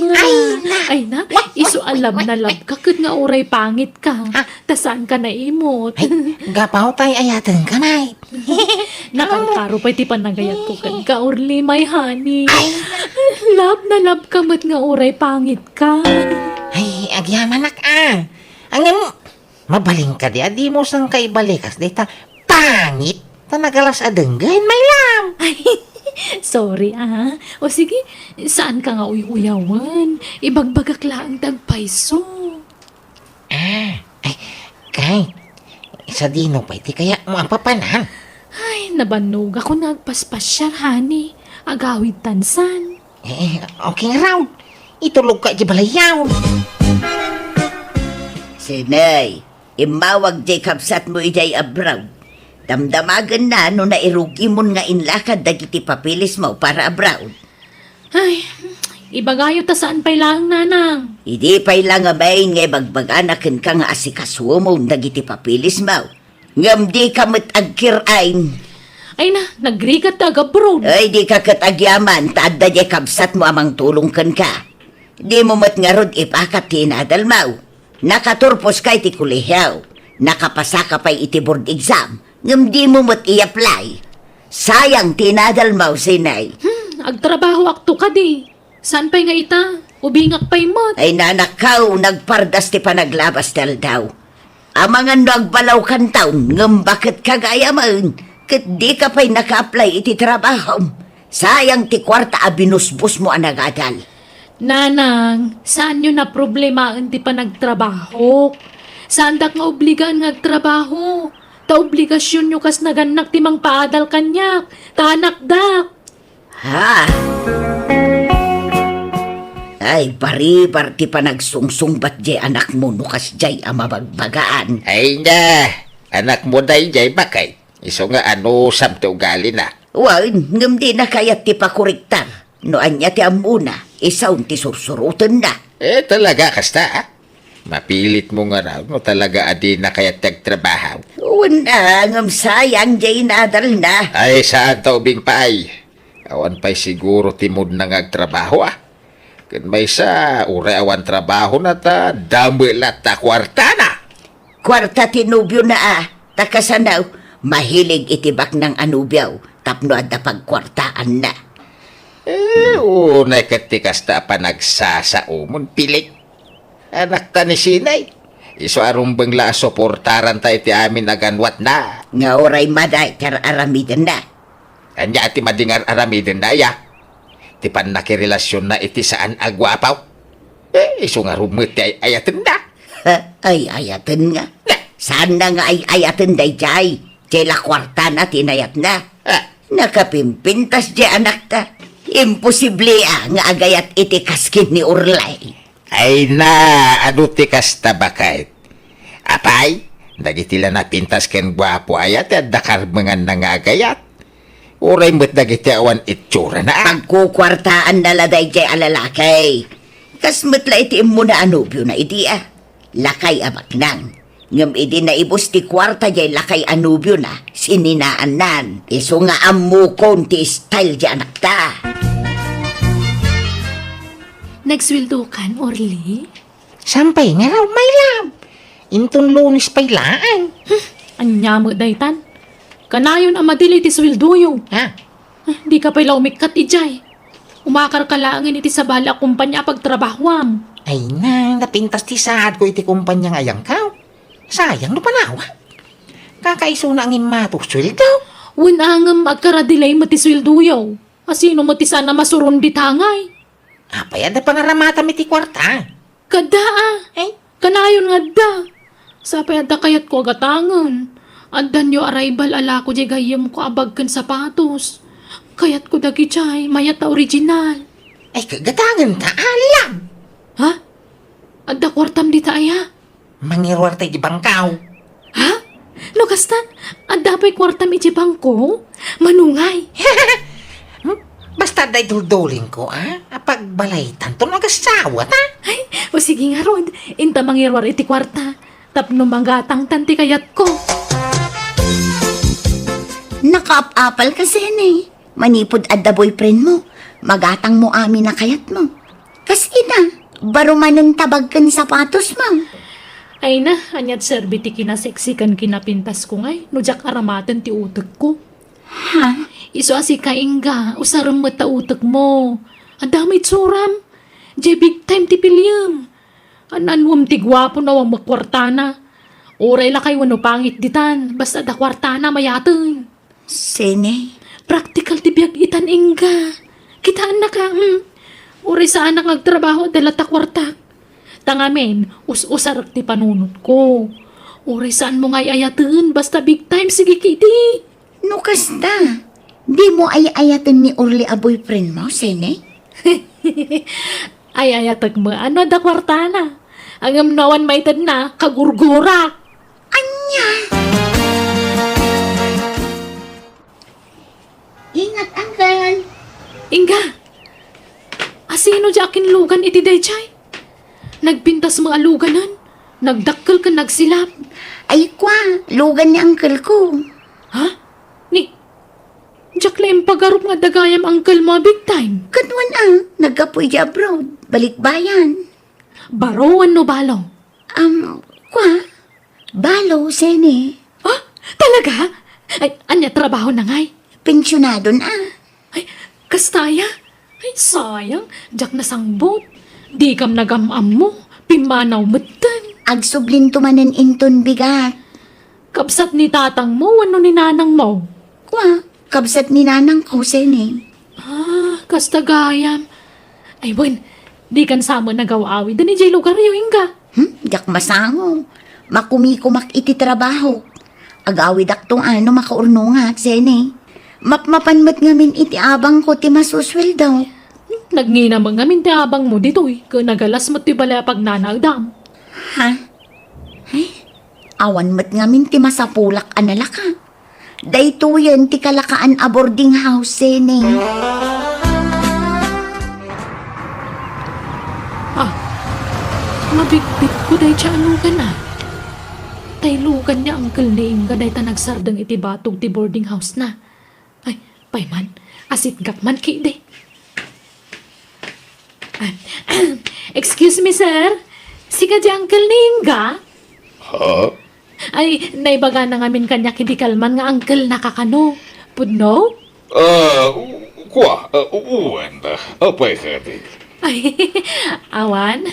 Ay, na. Ay, na. Isu a love na love ka, ket nga uray pangit ka. Ah. Ta saan ka naimot? Ay, gapu tay ayaten ka, nay. Nakarkaro pay ti panagayat ko ken ka, Orly, my honey. Ay. Love na love ka met nga uray pangit ka. Ay, agyamanak, ah. Ngem, mabalin ka di, a dimo sangka ibalikas dayta pangit ta nagalas a denggen, my love. Ay, sorry, ah. O sige, saan ka nga uy-uyawen? Ibagbagak laeng ti agpayso. Ah, ay, kay, sadino pay ti kayatmo a papanan? Ay, nabannogak no agpaspasiar, honey. Agawid tansan. Eh, okay nga raw. Itulogka iti balayyo. Zenny, immawag jay kabsatmo idiay abroad. Damdamagenna no nairugimon nga inlakad dagiti papeles mo para abroad. Ay, Ibagayo ta saan pay laeng, nanang. Idi pay la ngamin nga ibagbagana kenka nga asikasuem dagiti papeles mo. Ngem dika met agkir-ain. Ay na, nagrigat ta agabroad. Ay, dika ket agyaman, ta adda diay kabsatmo a mangtulong kenka. Dimo met ngarud ipakat ti inadal mo. Nakaturposka iti kolehio. Nakapasaka pay iti board exam. Ngem dimo met i-apply. Sayang ti inadal mo, Sinay. Hmm, agtrabahoakto kadi. Saan pay nga ita? Ubingak pay met. Ay, nanakkaw, nagpardas ti panaglabas ti aldaw. Amangan no agbalaw kantaon, ngem baket kagayamen, ket dika pay naka-apply iti trabahom. Sayang ti kuarta a binusbosmo a nagadal. Nanang, saanyo naproblemaen ti panagtrabahok. Saandak nga obligaan nga agtrabaho. Ta obligasionyo kas nagannak ti mangpaadal kaniak, ta anakdak. Ha? Ay, baribar ti panagsungsungbat diay anakmo no kasdiay a mabagbagaan. Ay na, anakmo daydiay, baket. Isu nga anusam ti ugalina. Wen, ngem dina kayat ti pakorektar. No ania ti ammona, isu ti sursurotenna. Eh, talaga kasta, ah? Mapilitmo ngarud no talaga a dina kayat ti agtrabaho. Wen, ah, ngem sayang diay inadalna. Ay, saan ta ubing pay. Awan pay siguro ti moodna nga agtrabaho, ah. Ken maysa, uray awan trabahona ta dame latta kuartana. Kuarta ti nobiona, ah. Ta kasano, mahilig iti baknang a nobio tapno adda pagkuartaanna. Eh, unay ket ti kasta a panagsasaomon, pilik. Anakta ni Sinay. Isu a rumbeng la a suportaranta iti amin a ganwatna. Nga uray madi ti ar-aramidenna. Ania ti madi nga ar-aramidenna, aya? Ti pannakirelasionna iti saan a guapo. Eh, isu ngarud met ti ay-ayatenna. Ay-ayaten nga? Saanna nga ay-ayaten daydiay? Diay la kuartana ti inayatna. Ah. Nakapimpintas diay anakta. Imposible, ah, nga agayat iti kaskin ni Orlay. Ay na, adu ti kasta, baket? Apay, dagiti la napintas ken guapo aya ti adda karbenganna nga agayat? Uray met dagiti awan itsurana, ah. Pagkukuartaanna la daydiay a lalaki. Kas met la iti immuna a nobiona idi, ah. Lakay a baknang. Ngem idi naibus ti kuarta diay lakay a nobiona, sininaannan. Isu nga ammokon ti style diay anakta. Nagsueldokan, Orly? Saan pay ngarud, my love? Inton Lunes pay laeng. Hmm, ania met daytan? Kanayon a madili ti sueldoyo. Ha? Ah, dika pay la umikkat idiay. Umakarka laengen iti sabali a kompania a pagtrabahoam. Ay na, napintas ti saadko iti kompania nga ayangkaw. Sayang no panawak. Kakaisuna ngem mato sueldo. Wen a ngem agkara-delay met ti sueldoyo. Asino met ti saan a masuron dita ngay? Apay, adda pangaramatam iti kuarta? Kadda, ah. Ay. Kanayon nga adda. Sapay adda kayatko a gatangen. Addanyo arrival a lako diay gayyemko a bag ken sapatos. Kayatko dagidiay, mayat a original. Ay, ka-, gatangen ta, alam. Ha? Adda kuartam dita aya? Mangiruar ta iti bangkaw. Ha? No kasta, adda pay kuartam iti bangko? Manungay. Hmm? Basta adda iduldulingko, ah? Apagbalaytanto no agasawat, ah? Ay, o sige ngarud, inta mangiruar iti kuarta. Tapno magatangtan ti kayatko. Nakaap-apal ka, Sene. Manipud adda boyfriend mo, magatang mo amin a kayat mo. Kas ita, baro manen ta bag ken sapatos mo. Ay na, aniat serbi ti kinasexy ken kinapintas ko ngay, no diak aramaten ti utek ko. Ha? Isu a sika, Inga, usarem met ta utek mo. Adda met suram. Diay big time ti piliem. An-anuem ti guapo no awan met kuartana. Uray lakay wenno pangit ditan, basta adda kuartana, mayaten. Sene? Praktikal ti biag itan, Inga. Kitaennaka, hmm. Uray saanak nga agtrabaho, adda latta kuartak. Ta ngamin, us-usarek ti panunotko. Uray saanmo nga ay-ayaten, basta big time, sige kiti. No kasta, dimo ay-ayaten ni Orly a boyfriend mo, Sene? Ay-ayatek met no adda kuartana. Ngem no awan maitedna, kagurgurak. Ania? Ingat, Uncle. Inga! Sino diay akinlugan iti daydiay? Nagpintas met a luganen, nagdakkel ken nagsilap. Ay, kua, lugan ni uncle ko. Ha? Ni, diak la impagarup nga adda gayam uncle mo a big time. Kaduan a, naggapu idiay abroad, balikbayan. Baro wenno balo? Am, kua, balo, Seni. Ah, talaga? Ay, ania trabahona ngay? Pensionadon a. Ay, kasta aya? Ay, sayang, diak nasangbut. Dikam nagam-ammo, pimmanaw metten. Agsublinto manen inton bigat. Kabsat ni tatangmo wenno ni nanangmo? Kua, kabsat ni nanangko, Seni. Ah, kasta gayam. Ay, wen, dikan sa met nagaw-awiden idiay lugaryo, ingga? Hmm, diak masango. Makumikumak iti trabahok. Agawidakto no makaurnongak, Seni. Mapmapan met ngamin iti abangko ti masusweldok. Hmm, nagngina met ngamin ti abangmo ditoy, ket nagalas met ti balay a pagnanaedam. Ha? Ay, awan met ngamin ti masapulak a nalaka. Daytoyen ti kalakaan a boarding house, Seni. Ah, mabitbitko dayta a lugan a. Tay lugan ni uncle ni Inga dayta nagsardeng iti batog ti boarding house na. Ay, pay man, asitgak man kidi. Ah, excuse me, sir. Sika di uncle ni Inga? Ha? Ay, naibagana ngamin kaniak idi kalman nga uncle na kakano. Pudno? Ah, u-, kua, ah, u-, uwan. Apay kadi? Ay, awan.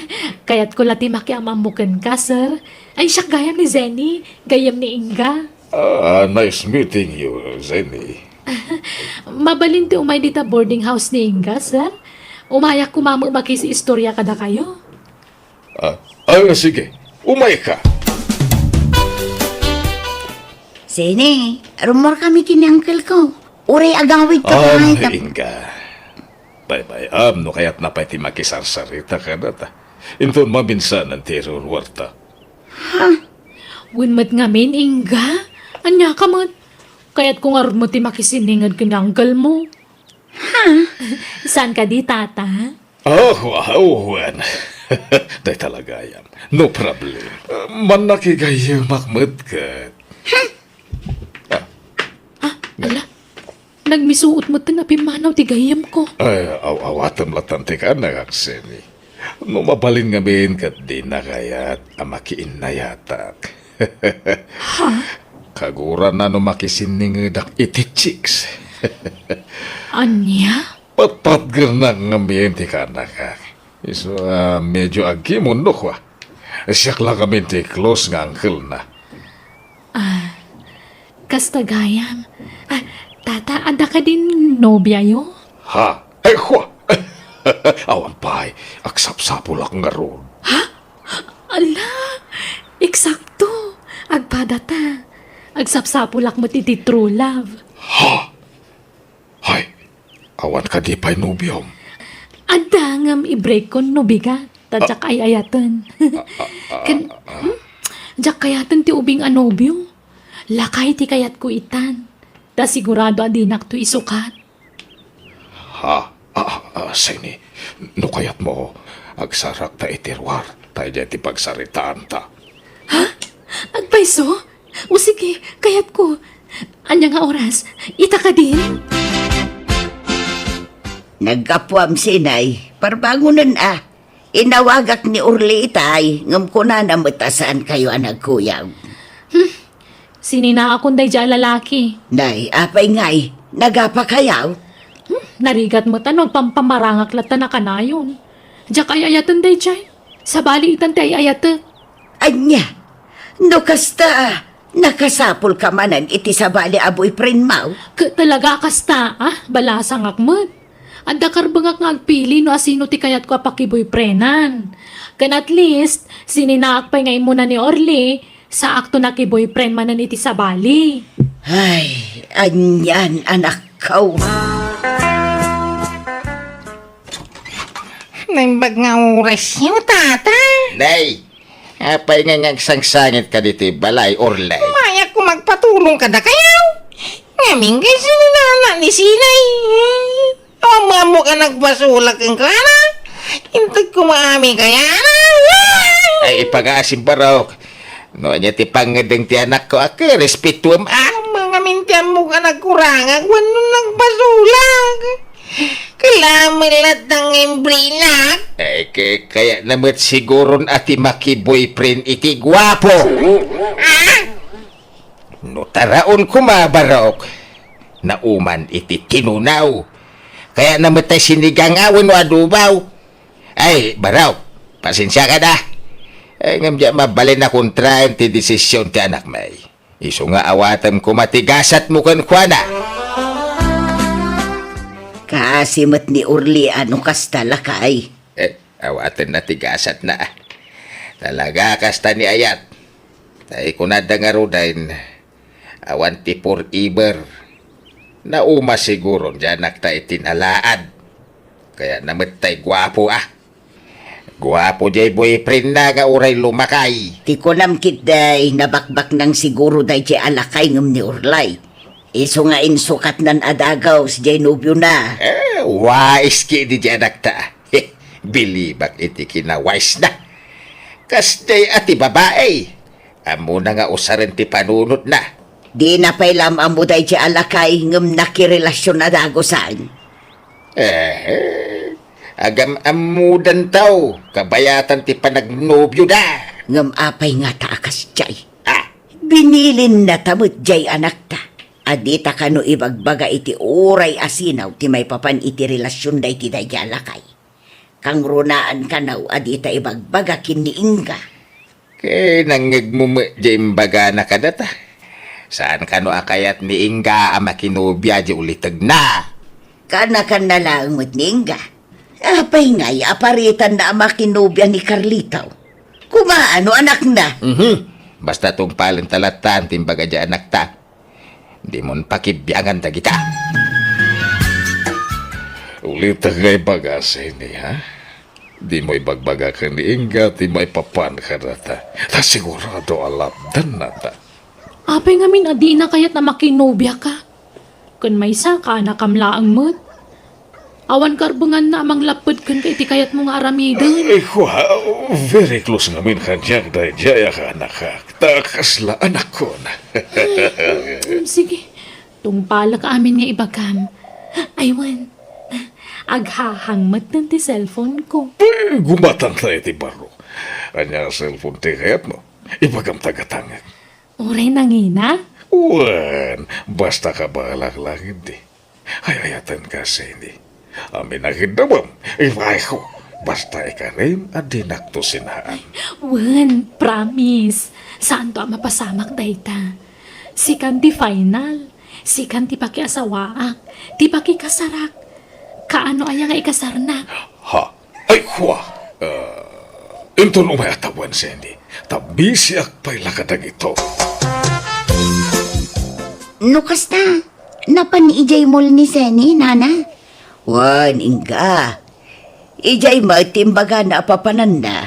Kayatko la ti makiam-ammo kenka, sir. Ay, siak gayam ni Zenny. Gayam ni Inga. Ah, nice meeting you, Zenny. Mabalin ti umay dita boarding house ni Inga, sir? Umayak koma met makiistorya kadakayo. Ah, ah, sige. Umayka. Sini, rummuar kami ken ni uncle ko. Uray agawid ka. Ah, pay, tap- Inga. Baybay-am no kayatna pay ti makisarsarita kadata. Inton maminsanan ti irurruarta. Ha? Wen met ngamin, Inga? Ania ka met? Kayatko ngarud met ti makisinninged ken ni uncle mo. Ha? Saan kadi, Tata? Oh, wow, Juan. Dayta la gayam. No problem. Mannakigayyemak met ket. Ah, ala. Nagmisuot met nga pimmanaw ti gayyemko. Ay, aw-, awatem latta ti kaannak, Seni. No mabalin ngamin ket dina kayat a makiinnayatak. Ha? Kaguranna no makisinningedak iti chicks. Ania? Patpatgernak ngamin ti kaannakak. Isu a medio agkimon no kua. Siak la ngamin ti close nga uncle na. Ah, kasta gayam. Ah, tata, adda kadin nobiayo? Ha? Ay, kua! Awan pay, agsapsapulak ngarud. Ha? Ala, eksakto. Agpadata. Agsapsapulak met iti true love. Ha? Hay, awan kadi pay nobiom? Adda ngem i-break-kon no bigat, ta diak ay-ayaten. Ken, hmm? Diak kayaten ti ubing a nobio. Lakay ti kayatko itan. Ta sigurado a dinakto isukat. Ha? Ah, ah, Seni, no kayatmo, agsarakta iti ruar, ta idiay ti pagsaritaanta. Ha? Agpayso? O sige, kayatko. Ania nga oras? Ita kadin? Naggapuam, Sinay. Parbangonen a. Inawagak ni Orly itay, ngem kunana met a saankayo a nagkuyog. Hmm. Sininaakon daydiay a lalaki. Nay, apay ngay, nagapakayo? Hmm. Narigat met a no agpampamarangak latta a kanayon. Diak ay-ayaten daydiay. Sabali itan ti ay-ayatek. Ania? No kasta, nakasapulka manen iti sabali a boyfriendmo? Ket talaga a kasta, ah? Balasangak met. Adda karbengak nga agpili no asino ti kayatko a pakiboyfriendan. Ken at least, sininaak pay nga immuna ni Orly, saakto nakiboyfriend manen iti sabali. Ay, anian, anakko. Naimbag nga orasyo, Tata. Nay, apay nga ngagsangsangit ka ditoy balay, Orly? Umayak ko magpatulong kadakayo. Ngamin kay sininana ni Sinay. Awan mo ka nagpasulak kenkuana. Inted ko maami kaya. Ay, ipagasim, Barok. No ania ti pangngedeng ti anakko a ket respetuem a. Mangamin ti ammok a nagkurangak wenno nagbasolak. Kailangan met latta nga imbrinak. Ay, ke-, kayatna met siguron a ti makiboyfriend iti guapo. Ah? No taraon koma, Barok, nauman iti tinunaw. Kayatna met tay sinigang a wenno adobaw. Ay, Barok, pasensiaka da. Ay, ngem diak mabalin a kontraen ti desisyon ti anakmi. Isu nga awatem koma ti gasatmo kenkuana. Kaasi met ni Orly a no kasta, lakay. Eh, awatenna ti gasatna. Talaga, kasta ni ayat. Tay kunada ngaruden, awan ti forever. Nauma siguron ti anakta iti nalaad. Kayatna met tay guapo, ah. Guapo jay boyfriendna nga uray lumakay. Ti kunam ketdi, nabakbaknang siguro dayjay a lakay ngem ni Orly. Isu nga insukatnan a dagus jay nobiona. Eh, wais ketdi jay anakta. Bilibak iti kinawisena. Kasjay a ti babai. Ammona nga usaren ti panunotna. Dina pay la am-ammo dayjay a lakay ngem nakirelasion a dagusan. Eh, agam-ammodanto, kabayatan ti panagnobioda. Ngem apay ngata a kasjay? Ah. Binilinna ta met jay anakta a dita kano ibagbaga iti uray a sinaw ti maipapan iti relasionda iti dayjay a lakay. Kangrunaan kano a dita ibagbaga ken ni Inga. Ket nangngegmo met jay imbagana kadata. Saan kano a kayat ni Inga a makinobia jay ulitegna? Kanakanna laeng met ni Inga. Apay ngay a paritanna a makinobia ni Carlito? Kumaano anakna? Mhm. Basta tungpalenta latta ti imbaga jay anakta. Dimon pakibiangan dagita. Ulitek nga ibaga, Seni, ha? Dimo ibagbaga ken ni Inga ti maipapan kadata. Ta sigurado a lapdennata. Apay ngamin a dina kayat a makinobia ka? Ken maysa, kaanakam laeng met. Awan karbenganna a manglapped kenka iti kayatmo nga aramiden. Eh, kua, very close ngamin kaniak daydiay a kaanakak. Ta kasla anakkon. Mm, sige. Tungpalek amin nga ibagam. Ay, wen. Aghahang met ti cellphone ko. Eh, gumatangta iti baro. Ania a cellphone ti kayatmo? Ibagam ta gatangek. Uray nangina? Wen, basta kabaelak laeng idi. Ay-ayatenka, Seni. Amin a kiddawem, ibaeko. Basta ikarim a dinakto sinaan. Wen, promise. Saanto a mapasamak dayta. Sikan ti final. Sikan ti pakiasawaak. Ti pakikasarak. Kaano aya nga ikasarnak? Ha? Ay, kua! Ah, inton umay a tawen, Seni, ta bisiak pay la kadagito. No kasta, napan idiay mall ni Seni, nana? Wen, Inga. Idiay met ti imbagana a papananna.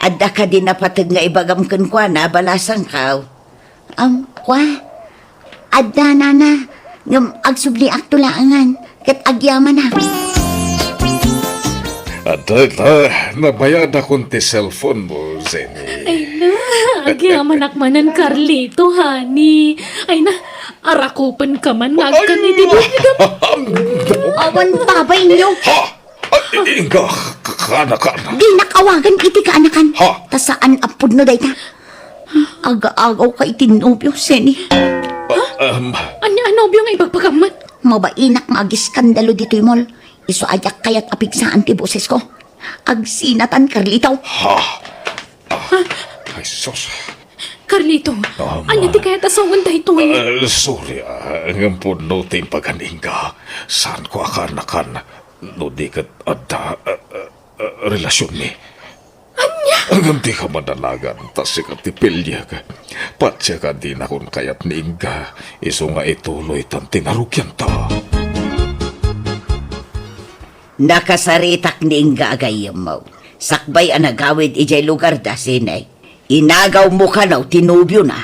Adda kadi napateg nga ibagam kenkuana, balasangko? Am, kua? Adda, nana, ngem agsubliakto laengen, ket agyamanak. Adda ita, nabayadakon ti cellphone mo, Jenny. Ay, no, agyamanak manen, Carlito, honey. Ay na, arakupenka man nga agkan iti Ay, bukidem. Awan babainyo. Ha? Ay, Inga, ka-, kaanakan. Dinak awagan iti kaanakan. Ha? Ta saan a pudno dayta. Aga-agaw ka iti nobio, Seni. Ah, um, Ania a nobio nga ibagbagam met? Mabainak nga agiskandalo ditoy mall. Isu a diak kayat a pigsaan ti bosesko. Agsinatan, Carlito. Ha? Ah, ay, sus. Carlito, Ah, ania ti ma- kayat a sawen daytoy? Ah, sorry, ah, ngem pudno ti impagan, Inga. Saanko a kaanakan no di ket adda, ah, ah, ah, relasionmi. Ania? Ngem dika madanagan, ta sika ti piliek. Patiek a dinakon kayat ni Inga, isu nga ituloytan ti narugianta. Nakasaritak ni Inga a gayyemmo. Sakbay a nagawid idiay lugarda, Seni, inagawmo kano ti nobiona.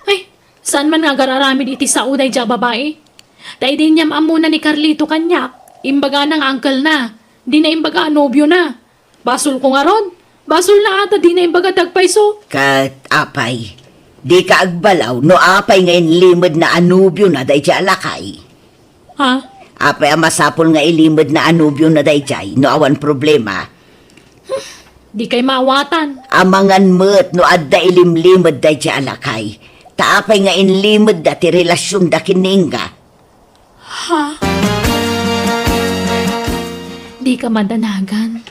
Ay, saan man nga agar-aramid iti sao daydiay a babai? Ta idi inyam-ammona ni Carlito kaniak, imbagana nga uncle-na, dina imbaga a nobiona. Basolko ngarud. Basolna a ta dina imbaga ti agpayso. Ket apay, dika agbalaw no apay nga inlimedna a nobiona daydiay a lakay? Ha? Apay a masapul nga ilimedna a nobiona daydiay no awan problema? Dikay maawatan. Amangan met no adda ilimlimed daydiay a lakay. Ta apay nga inlimedda ti relasionda ken ni Inga? Ha? Dika madanagan.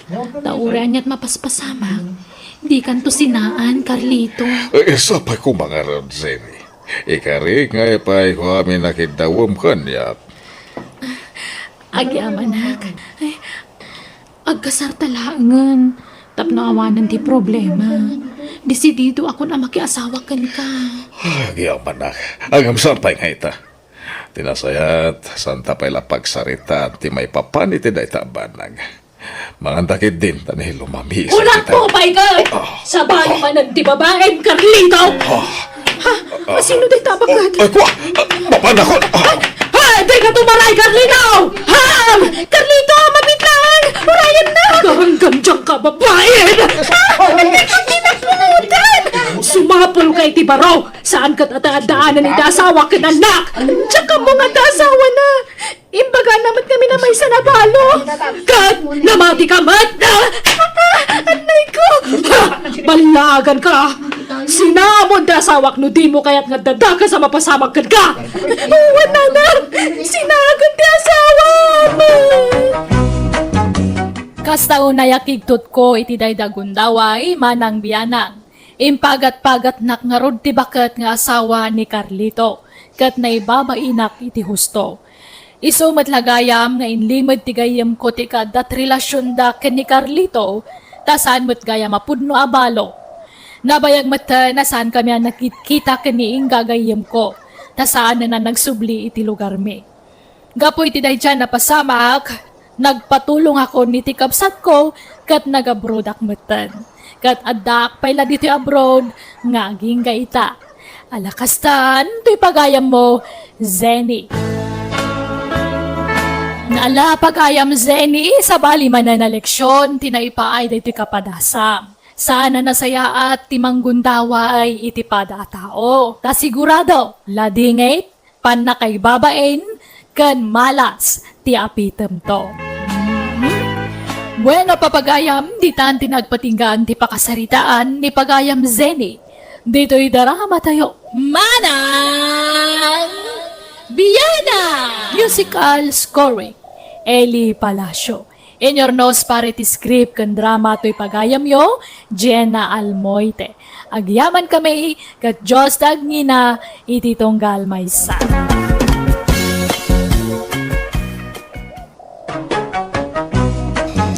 Ta uray ania't mapaspasamak, dikanto sinaan, Carlito. Eh, sapay koma ngarud, Jenny. Ikarik nga ipayko amin a kiddawem kaniak. Agyamanak. Ay, agkasarta laengen tapno awanen ti problema. Desididoakon a makiasawa kenka. Agyamanak. Ngem saan pay nga ita? Ti nasayaat, saanta pay la pagsaritaan ti maipapan iti dayta a banag. Manganta ketdin, ta ni lumamisa. Unakto pay ket! Ah. Sabali manen ti babaem, Carlito! Ah. Ha? Ah. Sino dayta a baket? Ay, kua! Ah, mapanakon! Ah. Ha? Dika tumaray, Carlito! Ha? Carlito, mabitlang! Urayennak! Aganggan diay kababain! Ha? Sumapulka iti baro! Saan ket a addaanen iti asawa ken annak? Diak ammo nga adda asawana. Imbagana met ngamin a maysa a balo. Ket namatika met. Annayko! Ballaganka! Sinamon ti asawak no dimo kayat nga adda dakes a mapasamak kenka! Wen, nanang! Sinaagek ti asawam! Kasta unay a kigtutko iti dayta a gundaway, Manang Bianang. Impagat-pagatnak ngarud ti baket nga asawa ni Carlito, ket naibabainak iti husto. Isu met la gayam nga inlimed ti gayyemko ti kaaddat relasionda ken ni Carlito, ta saan met gayam a pudno a balo. Nabayag metten a saankami a nagkitkita ken ni Inga a gayyemko, ta saanen a nagsubli iti lugarmi. Gapu iti daydiay a napasamak, nagpatulongakon iti kabsatko ket nag-abroadak metten. Ket addaak pay la ditoy abroad nga agingga ita. Ala kastan, toy pagayammo, Jenny. Ala pagayam, Jenny, sabali manen a leksion ti naipaay daytoy kapadasam. Saan a nasayaat ti manggundaway iti pada a tao. Ta sigurado, ladingit, pannakaibabain, ken malas ti apitemto. Mhm. Bueno, papagayam, ditan ti nagpatinggaan ti pakasaritaan ni pagayam Jenny. Ditoy drama tayo, Manang Bianang! Musical scoring, Eli Palacio. Inurnos para iti script ken drama toy pagayamyo, Jenna Almoite. Agyamankami, ket Dios ti agngina iti tunggal maysa.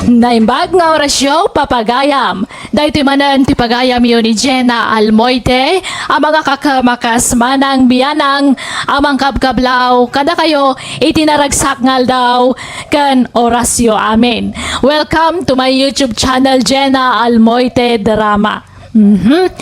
Naimbag nga orasyo, papagayam. Daytoy manen ti pagayamyo ni Jenna Almoite, a mangakakamakas Manang Bianang, a mangkabkablaw kadakayo iti naragsak nga aldaw ken orasyo. Amen. Welcome to my YouTube channel, Jenna Almoite Drama. Mhm.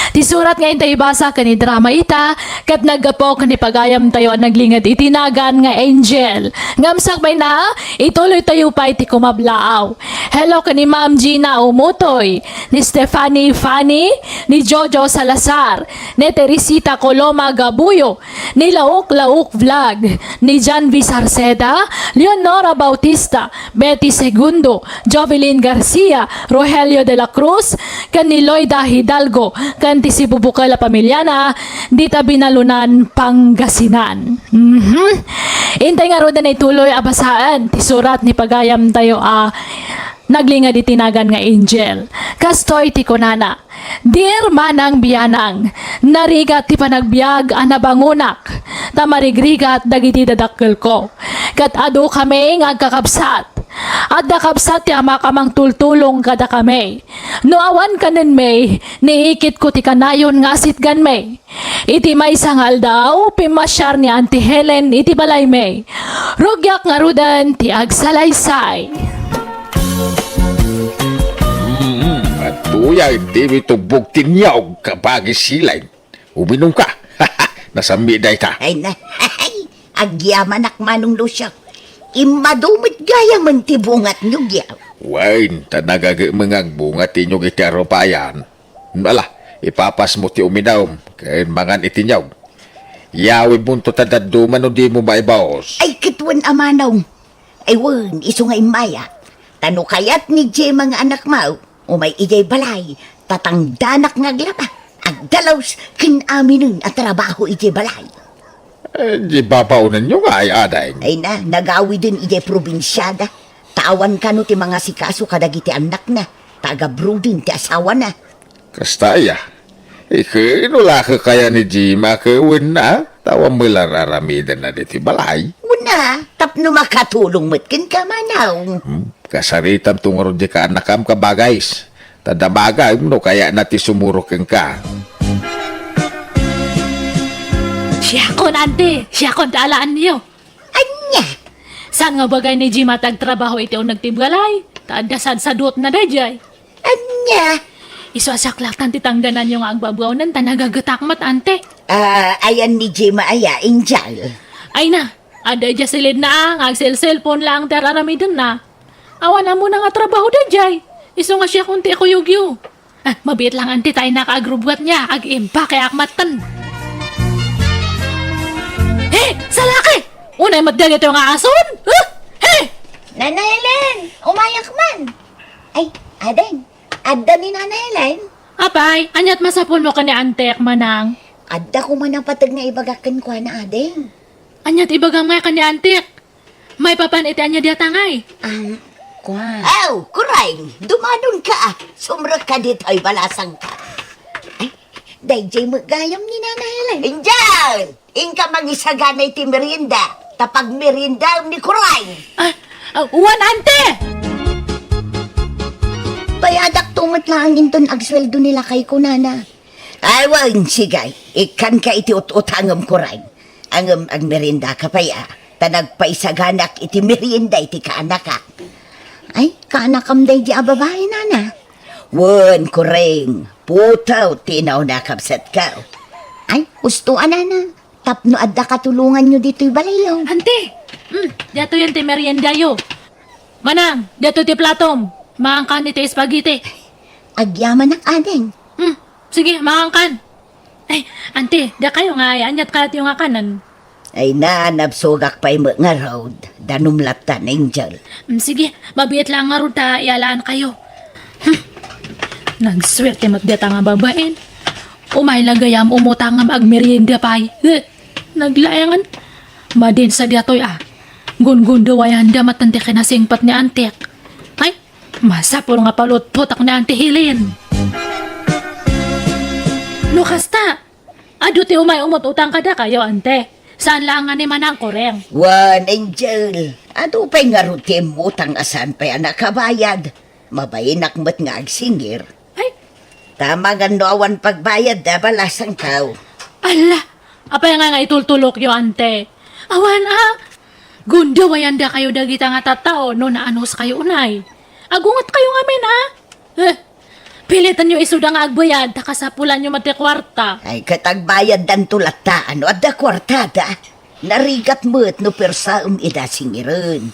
Ti surat nga intay ibasa ken idrama ita, ket naggapu ken ni pagayamtayo a naglinged iti nagan nga Angel. Ngem sakbayna, ituloytayo pay ti kumablaaw. Hello ken ni Ma'am Gina Umutoy, ni Stephanie Fanny, ni Jojo Salazar, ni Teresita Coloma Gabuyo, ni Lauk Lauk Vlog, ni Janvi Sarceda, Leonora Bautista, Betty Segundo, Jovelyn Garcia, Rogelio de la Cruz, ken ni Loida Hidalgo, ken ti sibubukel a pamiliana, dita Binalunan, Pangasinan. Mhm. Intay ngaruden a ituloy a basaen ti surat ni pagayamtayo a naglinged iti nagan nga Angel. Kastoy ti kunana, Dear Manang Bianang, narigat ti panagbiag a nabangonak, ta marigrigat dagiti dadakkelko. Ket adu kami nga agkakabsat. Adda kabsat ti amak a mangtultulong kadakami. No awan kanenmi, niikitko ti kanayon nga asitganmi. Iti maysa nga aldaw, pimmasiar ni Auntie Helen iti balaymi. Rugiak ngaruden ti agsalaysay. Mm, adtoy a dimi tubbog ti nyaog, kabagi Silay. Uminumka. Nasammi dayta. Ay na, agyamanak, Manong Lucio. Immadu met gayamen ti bungatyo, Giaw. Wen, ta nagagemmeng agbunga ti inyog iti arupayan. Ala, ipapasmo ti uminum, ken mangan iti inyog. Yawidmonto ta dadduma no dimo maibaos. Ay, ket wen a manong. Ay wen, isu nga immaya. Ta no kayat ni Gemma nga anakmo, umay idiay balay, ta tangdanak nga aglaba, agdalus, ken aminen a trabaho idiay balay. Eh, di babaonenyo nga ay, ading? Ay na, nagawiden idiay probinsiada. Ta awan kano ti mangasikaso kadagiti annakna, ta agabruden ti asawana. Kasta aya. Ikino la kaya ni Gemma ket wenna, ta awan met la ar-aramidenna ditoy balay. Wenna, tapno makatulong met kenka, manong. Hmm, kasaritamto ngarud diay kaannakam, kabagays. Ta damagem no kayatna ti sumurot kenka. Siakon, ante, siakon ti alaenyo. Ania? Saan nga bagay ni Gemma ti agtrabaho iti uneg ti balay? Ta adda sadsaduotna daydiay. Ania? Isu a saklatan ti tangdananyo nga agbabaonen ta nagagetak met, ante. Ah, ayan ni Gemma aya, Angel? Ay na, adda idiay silidna a, nga agselselpon laeng ti ar-aramidenna. Awan ammona nga trabaho daydiay. Isu nga siakon ti ikuyogyo. Ah, mabiit laeng, ante, ta innak agrubbuat niya, ag-impakeak matten. He, salaki! Unay met dagitoy nga ason? Huh? He! Nana Helen, umayak man. Ay, ading, adda ni Nana Helen? Apay, aniat masapulmo ken ni antek, manang? Adda koma napateg nga ibagak kenkuana, ading. Aniat ibagam nga ken ni antek? Maipapan iti ania diata ngay? Am, kuan. Aw, Kureng, dumadunka. Sumrekka ditoy balasangka. Ay, daydiay met gayam ni Nana Helen. Angel, inka mangisagana iti merienda. Ta pagmeriendaem ni Kureng. Ah, ah, wen, ante! Bayadakto met laeng inton agsueldo ni lakayko, nana. Awan, sige. Ikkanka iti ut-utangem, Kureng. Ngem agmeriendaka pay a, ta nagpaisaganak iti merienda iti kaanakak. Ay, kaanakam daydi a babai, nana? Wen, Kureng, putew ti inauna a kabsatko. Ay, husto a, nana, tapno adda katulonganyo ditoy balayyo. Ante, mm, diatoy ti meriendayo. Manang, diatoy ti platom. Mangankan iti spaghetti. Agyamanak, ading. Hmm, sige, mangankan. Ay, ante, dakayo ngay, aniat kayatyo nga kanen? Ay na, nabsogak pay met ngarud. Danum latta, Angel. Hmm, sige, mabiit laeng ngarud ta ialaankayo. Hmm. Nagsuerte met diata nga babain. Umay la gayam umutang ngem agmerienda pay. Eh, naglaengan. Madin sa diatoy a. Gundundawayanda met ti kinasingpet ni antek. Ay, masapul nga palutpotak ni Ante Helen. No kasta, adu ti umay umut-utang kadakayo, ante. Saan laeng nga ni Manang Kureng. Wen, Angel, adu pay ngarud ti immutang a saan pay a nakabayad. Mabainak met nga agsingir. Ay. Ta mangan no awan pagbayadda, balasangko. Ala, apay nga nga itultulokyo, ante? Awan a. Gundawayandakayo dagita nga tattao no naanuskayo unay. Agungetkayo ngamin a. Eh, pilitanyo isuda nga agbayad, ta kasapulanyo met ti kuarta. Ay, ket agbayaddanto latta no adda kuartada. Narigat met no persaem ida singiren.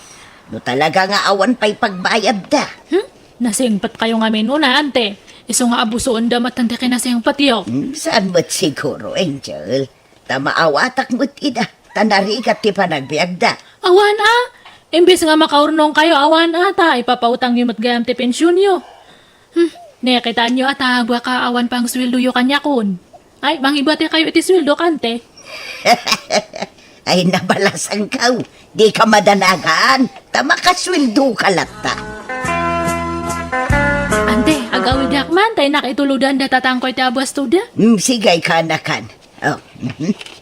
No talaga nga awan pay pagbayadda. Hmm? Nasingpetkayo ngamin unay, ante. Isu nga abusoenda met ti kinasingpetyo. Hmm, saan met siguro, Angel? Ta maawatak met ida, ta narigat ti panagbiagda. Awan a, imbes nga makaurnongkayo, awan a, ta ipapautangyo met gayam ti pensionyo. Hmm, nakitaanyo a ta baka awan pangsueldoyo kaniakon. Ay, mangibatikayo iti sueldok, ante. Ay, na, balasangko, dika madanagan, ta makasueldoka latta. Ante, agawidak man, ta innak itulodanda tatangko iti abuastoda. Hmm, sige, kaanakan. Oh, mhm.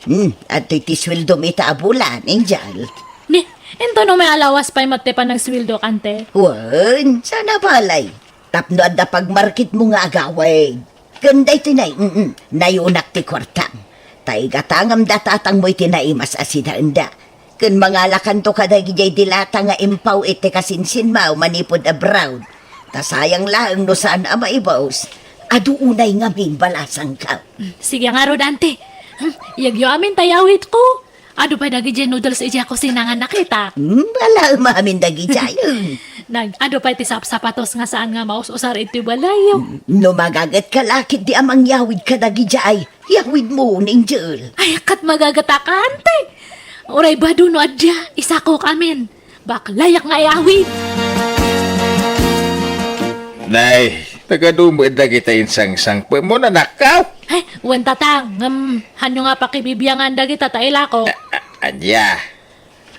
Hmm, adtoy ti sueldom ita a bulan, Angel. Ni, intono may alawas pay met ti panagsueldok, ante? Wen, saan a balay. Tapno adda pagmarketmo nga agawid. Ken daytoy nay, mm, nayunak ti kuartam. Ta igatangam da tatangmo iti naimas a sidaenda. Ken mangalakanto kadagijay dilata nga impaw iti kasinsinmaw manipud abroad. Ta sayang laeng no saan a maibus. Adu unay ngamin, balasangko. Sige ngarud, ante. Hmm, iyegyo amin ta yawidko. Adu pay dagidiay noodles idiay kusina nga nakitak. Hmm, ala, umamin dagidiay. Nag, adu pay ti sapsapatos nga saan nga maus-usar iti balayyo. No magagetka la ketdi a mangyawid kadagidiay, yawidmo, Angel. Ay, ket magagetakan, te. Uray bado no adda, isakok amin. Baklayak nga iyawid. Nay, nagadu met dagita insangsangpetmo, anakko? Ay, wen, tatang, ngem, hanyo nga pakibibiangan dagita ta ilako. A-, a-, ania?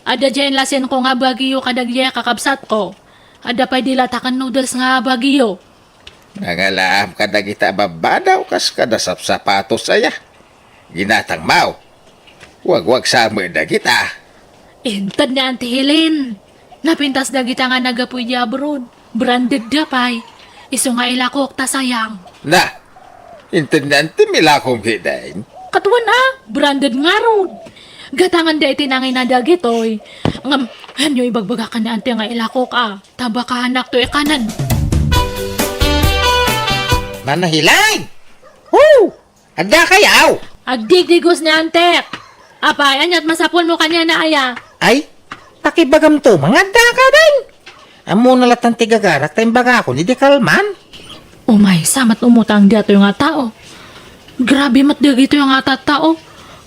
Adda diay inlasinko nga Baguio kadagiti kakabsatko. Adda pay dilataken noodles nga Baguio. Nangalaam kadagita a babbadaw kas kada sapsapatos aya. Ginatangmo. Wagwagsa met dagita. Inted ni Auntie Helen. Napintas dagita nga naggapu idiay abroad. Branded da pay. Isu nga ilakok ta sayang. Na, inted ni Auntie, ilakom ketdin? Ket wen a, branded ngarud. Gatanganda iti nangina dagitoy. Ngem, hanyo ibagbagak ken ni Auntie nga ilakok a. Ta baka hanakto ikanen. Nana Helen! Woo! Addakayo? Agdigdigos ni Antek. Apay, ania't masapulmo kaniana aya? Ay, pakibagamto, nga addaka, Day. Ammona latta ti gagarak ta imbagakon idi kalman. Umaysa met umutang daytoy nga tao. Grabe met dagitoy nga tattao.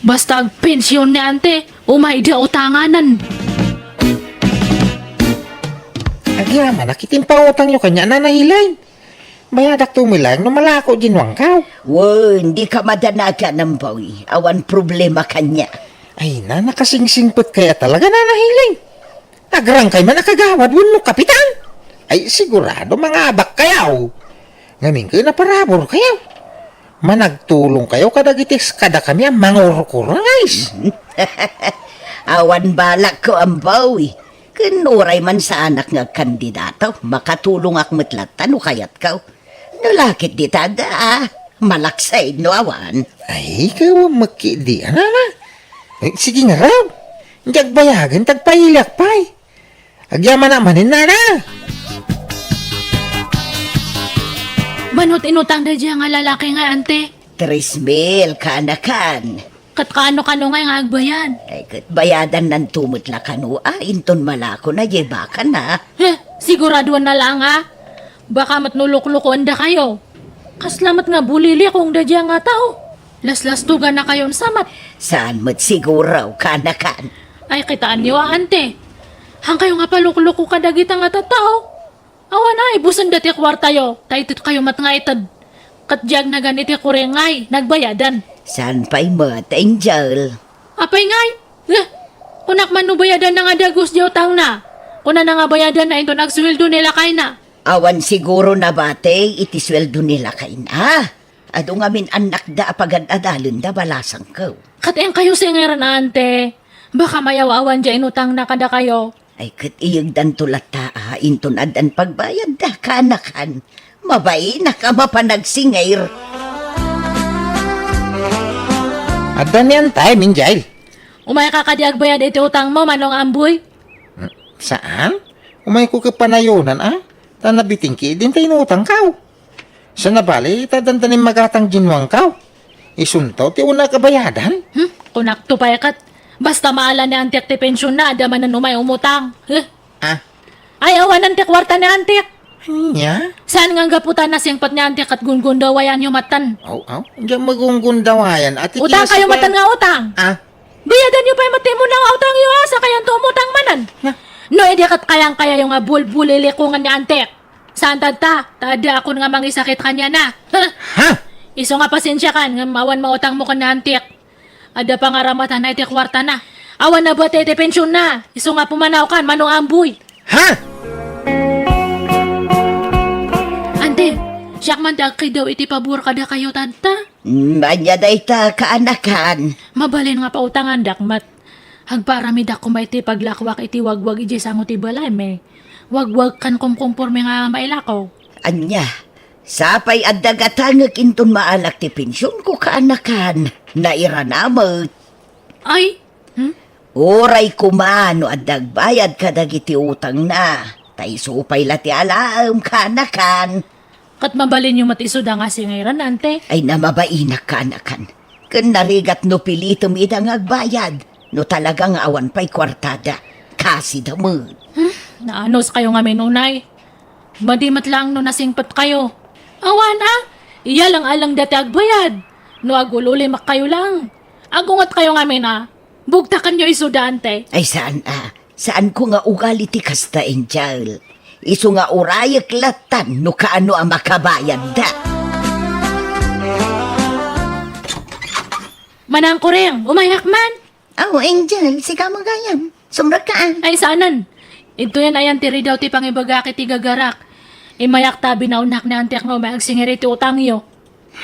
Basta agpension ni Ante, umayda utanganan. Agyamanak iti impautangyo kaniana, Nana Helen. Bayadakto met laeng no malako dinwangkaw. Wen, dika madanagan, Amboy. Awan problema kaniak. Ay, na, nakasingsingpet kaya talaga, Nana Helen. Agrangkay man a kagawad wenno kapitan. Ay, sigurado, mangabakkayo. Ngamin ket naparaburkayo. Managtulongkayo kadagiti kadakami a mangurkur, guys. Awan balakko, Amboy. Ken uray man saanak nga agkandidato, makatulongak met latta no kayatko. No la ket dita adda, ah, malaksay no awan. Ay, kawan met ketdi, Nana. Eh, sige ngarud. Diak bayagen, ta agpailiak pay. Agyamanak manen, Nana. Mano ti inutangda daydiay nga lalaki nga, Ante? Tres mil, kaanakan. Ket kaano-kano ngay nga agbayad? Ay, ket bayadannanto met la kano, a, inton malakona diay bakana. He, siguradoanna laeng a? Baka met no luklukoendakayo. Kasla met nga bulilikongda daydiay nga tao. Laslastogannakayon sa met. Saan met siguro, kaanakan? Ay, kitaenyo a, Ante. Hankayo nga palukloko kadagita nga tattao. Awan a, ibusenda ti kuartayo, ta itedkayo met nga ited. Ket diay agnagan iti kureng ngay, nagbayadan. Saan pay met, Angel? Apay ngay? Eh, kunak man no bayadanna nga dagus diay utangna. Kunana nga bayadanna inton agsueldo ni lakayna. Awan siguro nabati iti sueldo ni lakayna. Adu ngamin annakda a pagad-adalenda, balasangko. Ket inkayo singir, Ante. Baka mayaw-awan diay inutangna kadakayo. Ay, ket iyegdanto latta a, inton addan pagbayadda, kaanakan. Mabainak a mapan agsingir. Adda ni Antay, Minjail. Umayka kadi agbayad iti utangmo, Manong Amboy? Hmm, saan? Umayko ket panayonan, a? Ta nabitingki, idin ta inutangkaw. Sana bali, ta addan immagatang dinwangkaw. Isunto ti unak a bayadan? Hmm? Kunakto pay ket. Basta maala ni Antiak ti pensionna, adda manen umay umutang. Huh? Ah? Ay, awanen ti kuarta ni Antiak. Ania? Saan nga gapu ta nasingpet ni Antiak ket gunggundawayanyo maten? Aw, aw. Diak magunggundawayan. Ati Utang kayo kinasapay- maten nga utang. Ah? Bayadanyo pay met ti umuna nga utangyo, a, sakayanto umutang manen. Na? No, idi ket kayangkayayo nga bulbulilikongen ni Antiak. Saan tatta, ta adda akon nga mangisakit kaniana. Ha? Ha? Isu nga pasensiakan, ngem awan mautangmo ken ni Antiak. Adda pangaramatan iti kuartana. Awan nabati iti pensionna. Isu nga pumanawkan, Manong Amboy. Ha? Ante, siak man ti agkiddaw iti pabor kadakayo tatta. Mm, ania dayta, kaanakan? Mabalin nga pautangandak met. Agpaaramidak koma iti paglakuak iti wagwag idiay sango ti balaymi. Wagwag ken kumkumpormi nga mailako. Ania? Sapay adda gatangek inton maalak ti pensionko, kaanakan. Nairana met. Ay? Hmm? Uray koma no adda agbayad kadagiti utangna. Ta isu pay la ti alaem, kaanakan. Ket mabalinyo met isuda nga singiran, ante? Ay, namabainak, kaanakan. Ken narigat no pilitem ida nga agbayad. No talaga nga awan pay kuartada, kasida met. Hmm? Naanus kayo ngamin, unay. Madi met laeng no nasingpet kayo. Awan, a? Iyalang-alang dati agbayad. No agul-ulimek kayo lang. Agunget kayo ngamin, a? Bugtakenyo isuda, ante. Ay, saan, a? Saan ko nga ugali ti kasta, Angel. Isu nga urayek lattan no kaano a makabayadda. Manang Kuring, umayak man. Aw, Angel, sika gayam. Sumrekka, a. Ay, saanen. Intoyen ayan ti ridaw ti pangibagak iti gagarak. Immayak ta binaonnak ni antek nga umay agsingir iti utangyo.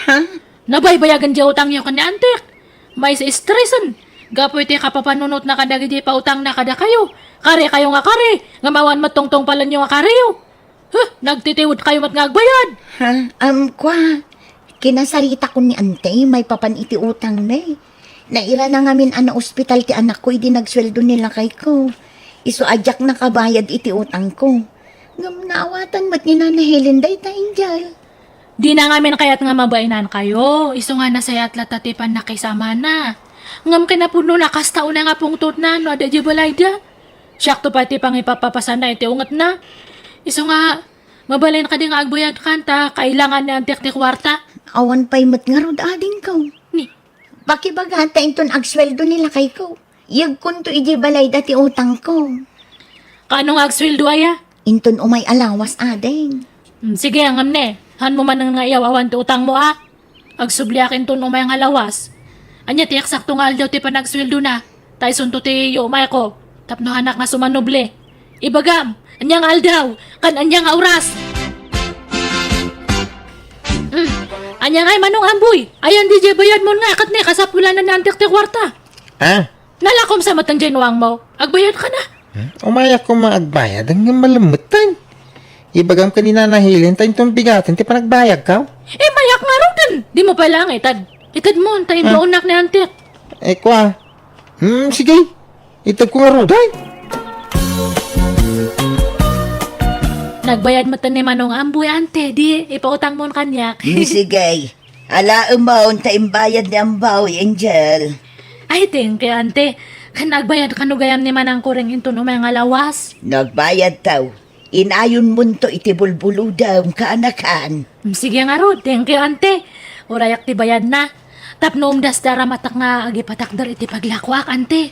Ha? Nabaybayagen diay utangyo ken ni antek. Maistresan. Gapu iti kapapanunotna kadagiti pautangna kadakayo. Kari kayo nga kari, ngem awan met tungtungpalenyo nga kariyo. Huh, nagtitiwed kayo met nga agbayad. Ha? Um, kwa, kinasaritakon ni ante, maipapan iti utangna. Nairana ngamin a naospital ti anakko idi nagsueldo ni lakayko. Isu a diak nakabayad iti utangko. Ngem naawatan met ni Nana Helen dayta, Angel. Dina ngamin kayat nga mabainankayo, isu nga nasayaat latta ti pannakisamana. Ngem kinapudnona kasta unay nga pungtotna no adda idiay balayda. Siakto pay ti pangipapapasana iti ungetna. Isu nga, mabalin kadi nga agbayadkan ta kailangan ni antek ti kuarta. Awan pay met ngarud, adingko. Ni? Pakibagata inton agsueldo ni lakayko. Yegkonto idiay balayda ti utangko. Kaano nga agsueldo aya? Inton umay a lawas, ading. Hmm, sige, ngem ne, hanmo manen nga iyaw-awan ti utangmo, a? Agsubliak inton umay nga lawas. Ania ti eksakto nga aldaw ti panagsueldona? Ta isunto ti yuumayko, tapno hanak nga sumanubli. Ibagam, ania nga aldaw, ken ania nga oras? Hmm, ania ngay, Manong Amboy? Ayan diay bayadmon nga, ket ne, kasapulanan ni antek ti kuarta. Ha? Nalakom sa met diay nuangmo. Agbayadka na. Hmm? Umayak koma agbayad, ngem malemmetan. Ibagam ken ni Nana Helen ta inton bigaten ti panagbayagko. Eh, mayak ngaruden. Dimo pay laeng itad. Itedmo, ta imbaonnak ni antek. Eh, kwa. Hmm, sige. Itedko ngaruden. Nagbayad met ni Manong Amboy, ante, di ipautangmon kaniak. Hmm, sige. Alaemon ta imbayad ni Amboy, Angel. Ay, thank you, ante. Ken agbayad kano gayam ni Manang Kuring inton umay nga lawas? Nagbayadto. Inayonmonto iti bulbulodem, kaanakan. Mm, sige ngarud, thank you, ante. Urayak ti bayadna. Tapno umdas ti aramatak nga agipatakder iti paglakoak, ante.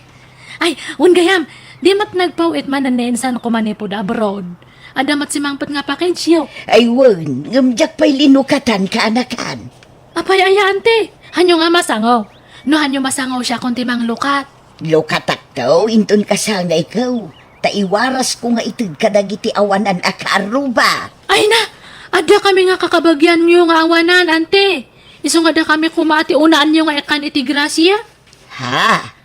Ay, wen gayam, di met nagpaw-it manen ni insanko manipud abroad. Adda met simangpet nga package-yo. Ay wen, ngem diak pay linukatan, kaanakan. Apay aya, ante? Hanyo nga masango? No hanyo masango, siakon ti manglukat. Lukatakto, inton kasangayko. Ta iwarasko nga ited kadagiti awanan a kaarruba. Ay na! Adda kami nga kakabagianyo nga awanan, ante. Isu nga adda kami koma ti unaanyo nga ikkan iti grasia. Ha?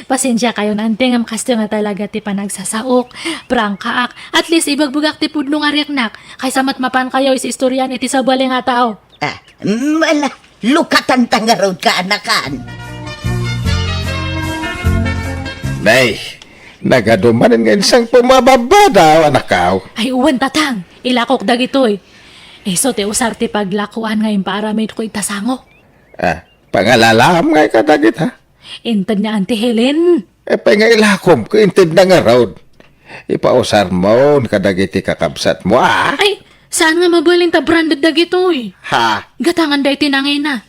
Pasensia kayon, ante, ngem kasto nga talaga ti panagsasaok. Prangkaak. At least, ibagbagak ti pudno nga riknak. Kaysa met mapan kayo isi istorian iti sabali nga tao. Ah, mm, ala, lukatan ta ngarud, kaanakan. Nay, nagadu manen nga insangpet nga ababbadaw, anakaw. Ay, wen, tatang. Ilakok dagitoy. Isu ti usar ti paglakoan nga impaaramidko ita sango. Ah, pangalalaam nga kadagita? Inted ni Auntie Helen. Apay nga ilakom ket intedna ngarud? Ipausarmon kadagiti kakabsatmo, a? Ay, saan nga mabalin ta branded dagitoy? Ha? Gatanganda iti nangina.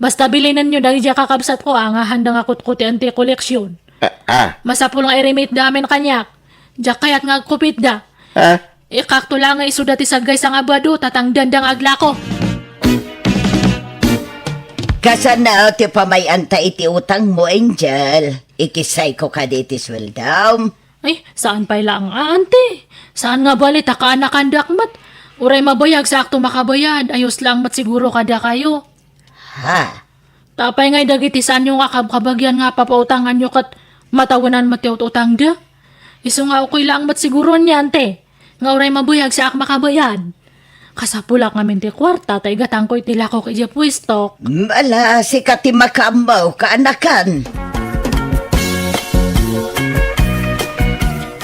Basta bilinenyo dagiti kakabsatko, a, nga handa nga kutkuti anti koleksyon. A, a. Masapul nga i-remit da amin kaniak. Diak kayat nga agkupitda. Ha? Ikakto la nga isuda ti saggaysa nga bado, ta tangdanda nga aglako. Kasano ti pamay-anta iti utangmo, Angel? Ikisayko kadi ti sueldom? Ay, saan pay laeng, a, ante. Saan nga bali ta kaanakandak met. Uray mabayag, saakto makabayad. Ayos laeng met siguro kadakayo. Ha? Apay ngay dagiti saanyo nga kabkabagian nga papautanganyo ket matawenan met ti ut-utangda? Isu nga ukoy laeng met siguro ania, ante, nga uray mabayag, saak makabayad. Kasapulak ngamin ti kuarta ta igatangko iti lakok idiay puestok. Ala, sika ti makaammo, kaanakan.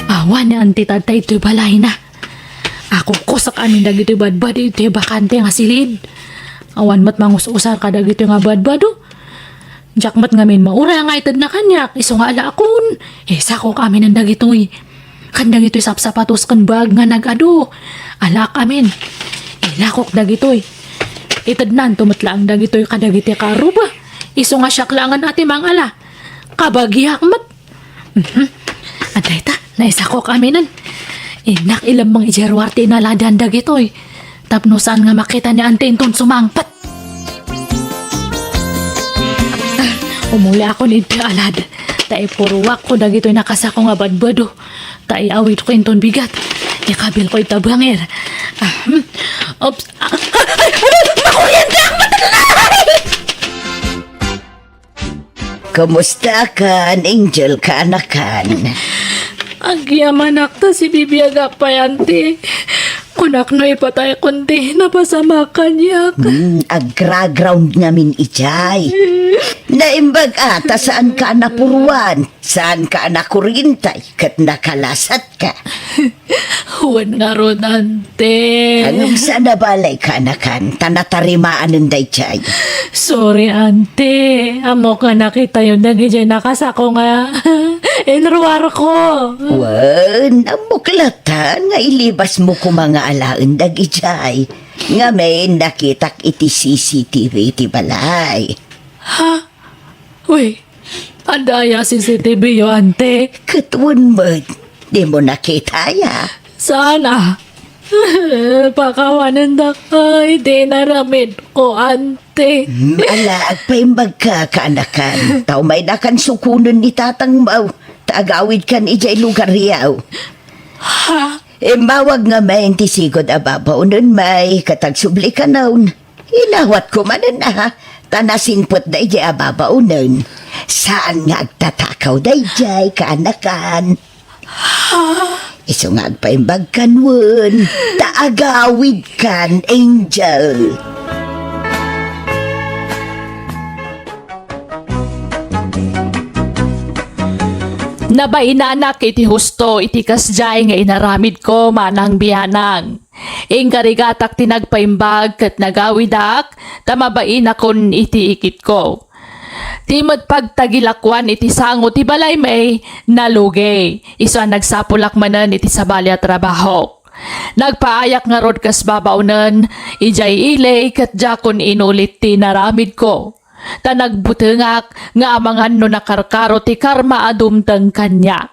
Awan ni Auntie Tad ta itoy balayna. Akukusek amin dagitoy badbado itoy bakante nga silid. Awan met mangus-usar kadagitoy nga badbado. Diak met ngamin mauray nga itedna kaniak, isu nga alaakon. Isakok aminen dagitoy. Ken dagitoy sapsapatos ken bag nga nag-adu. Alaak amin. Ilakok dagitoy. Itednanto met laeng dagitoy kadagiti kaarruba. Isu nga siak laengen a ti mangala. Kabagiak met. Mhm. Ania dayta, naisakok aminen. Innak ilemmeng idiay ruar ti inaladan dagitoy. Tapno saan nga makita ni Auntie inton sumangpet. Ah, umuliakon idi alad. Ta ipuruakko dagitoy nakasako nga badbado. Ta iawidko inton bigat. Ikabilko ita bangir. Ah, hmm. Oops. Ah, ah, ay, ay, makuryente ang mata na! Kumustakan, Angel, kaanakan? Agyamanak ta sibibiagak pay, Auntie. Kunak no ipataykon ti napasamak kaniak. Hmm, agraground ngamin idiay. Naimbag a ta saanka a napuruan, saanka a nakuryente, ket nakalasatka. Wen ngarud, Auntie. Ngem saan a balay kaanakan, ta natarimaanen daydiay. Sorry, Auntie. Ammok nga nakitayo dagidiay nakasako nga inruarko. Wen, ammok latta nga ilibasmo koma nga alaen dagidiay. Ngamin, nakitak iti C C T V ti balay. Ha? Uy, adda aya C C T V yo, Auntie? Ket wen met, dimo nakita aya? Saan a? Pakawanendak iti inaramidko, Auntie. Hmm, ala, agpaimbagka, kaanakan. Ta umaynakan sukonen ni tatangmo, ta agawidkan idiay lugaryo. Ha? Immawag ngamin ti sigud a babaonenmi, ket agsubli kanon. Inawatko manen a, ta nasingpetda idiay a babaonen. Saan nga agtatakaw daydiay, kaanakan. Isu nga agpaimbagkan wen, ta agawidkan, Angel. Nabainanak iti husto iti kasdiay nga inaramidko, manang bianang. Inkarigatak ti nagpaimbag ket nagawidak ta mabainakon iti ikitko. Ti met pagtagilakuan iti sango ti balaymi, nalugey. Isu a nagsapulak manen iti sabali a trabahok. Nagpaayak ngarud kas babaonen, idiay ili ket diakon inulit ti inaramidko. Ta nagbutengak nga amangan no nakarkaro ti karma a dumteng kaniak.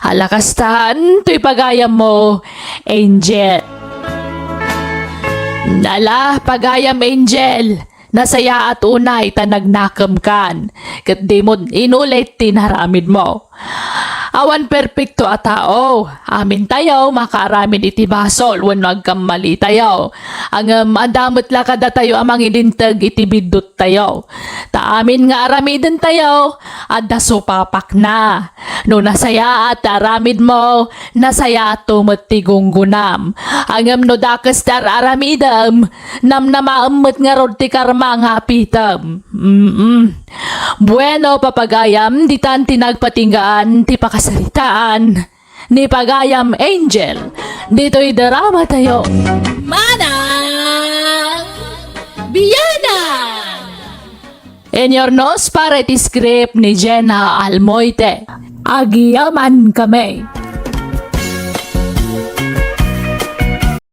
Ala kastan, toy pagayammo, Angel. Ala, pagayam, Angel. Nasayaat unay ta nagnakemkan, ket dimo inulit ti inaramidmo. Awan perpekto a tao. Amintayo makaaramid iti basol wenno agkammalitayo. Ngem adda met la kadatayo a mangilinteg iti bidduttayo. Ta amin nga aramidentayo, adda supapakna. No nasayaat ti aramidmo, nasayaatto met ti gunggonam. Ngem no dakes ti ar-aramidem, namnamaem met ngarud ti karma nga apitem. Mm-mm. Bueno, papagayam, ditan ti nagpatinggaan ti pakasaritaan ni pagayam Angel ditoy dramatayo. Manang Bianang! Inyurnos para iti script ni Jenna Almoite. Agyamankami.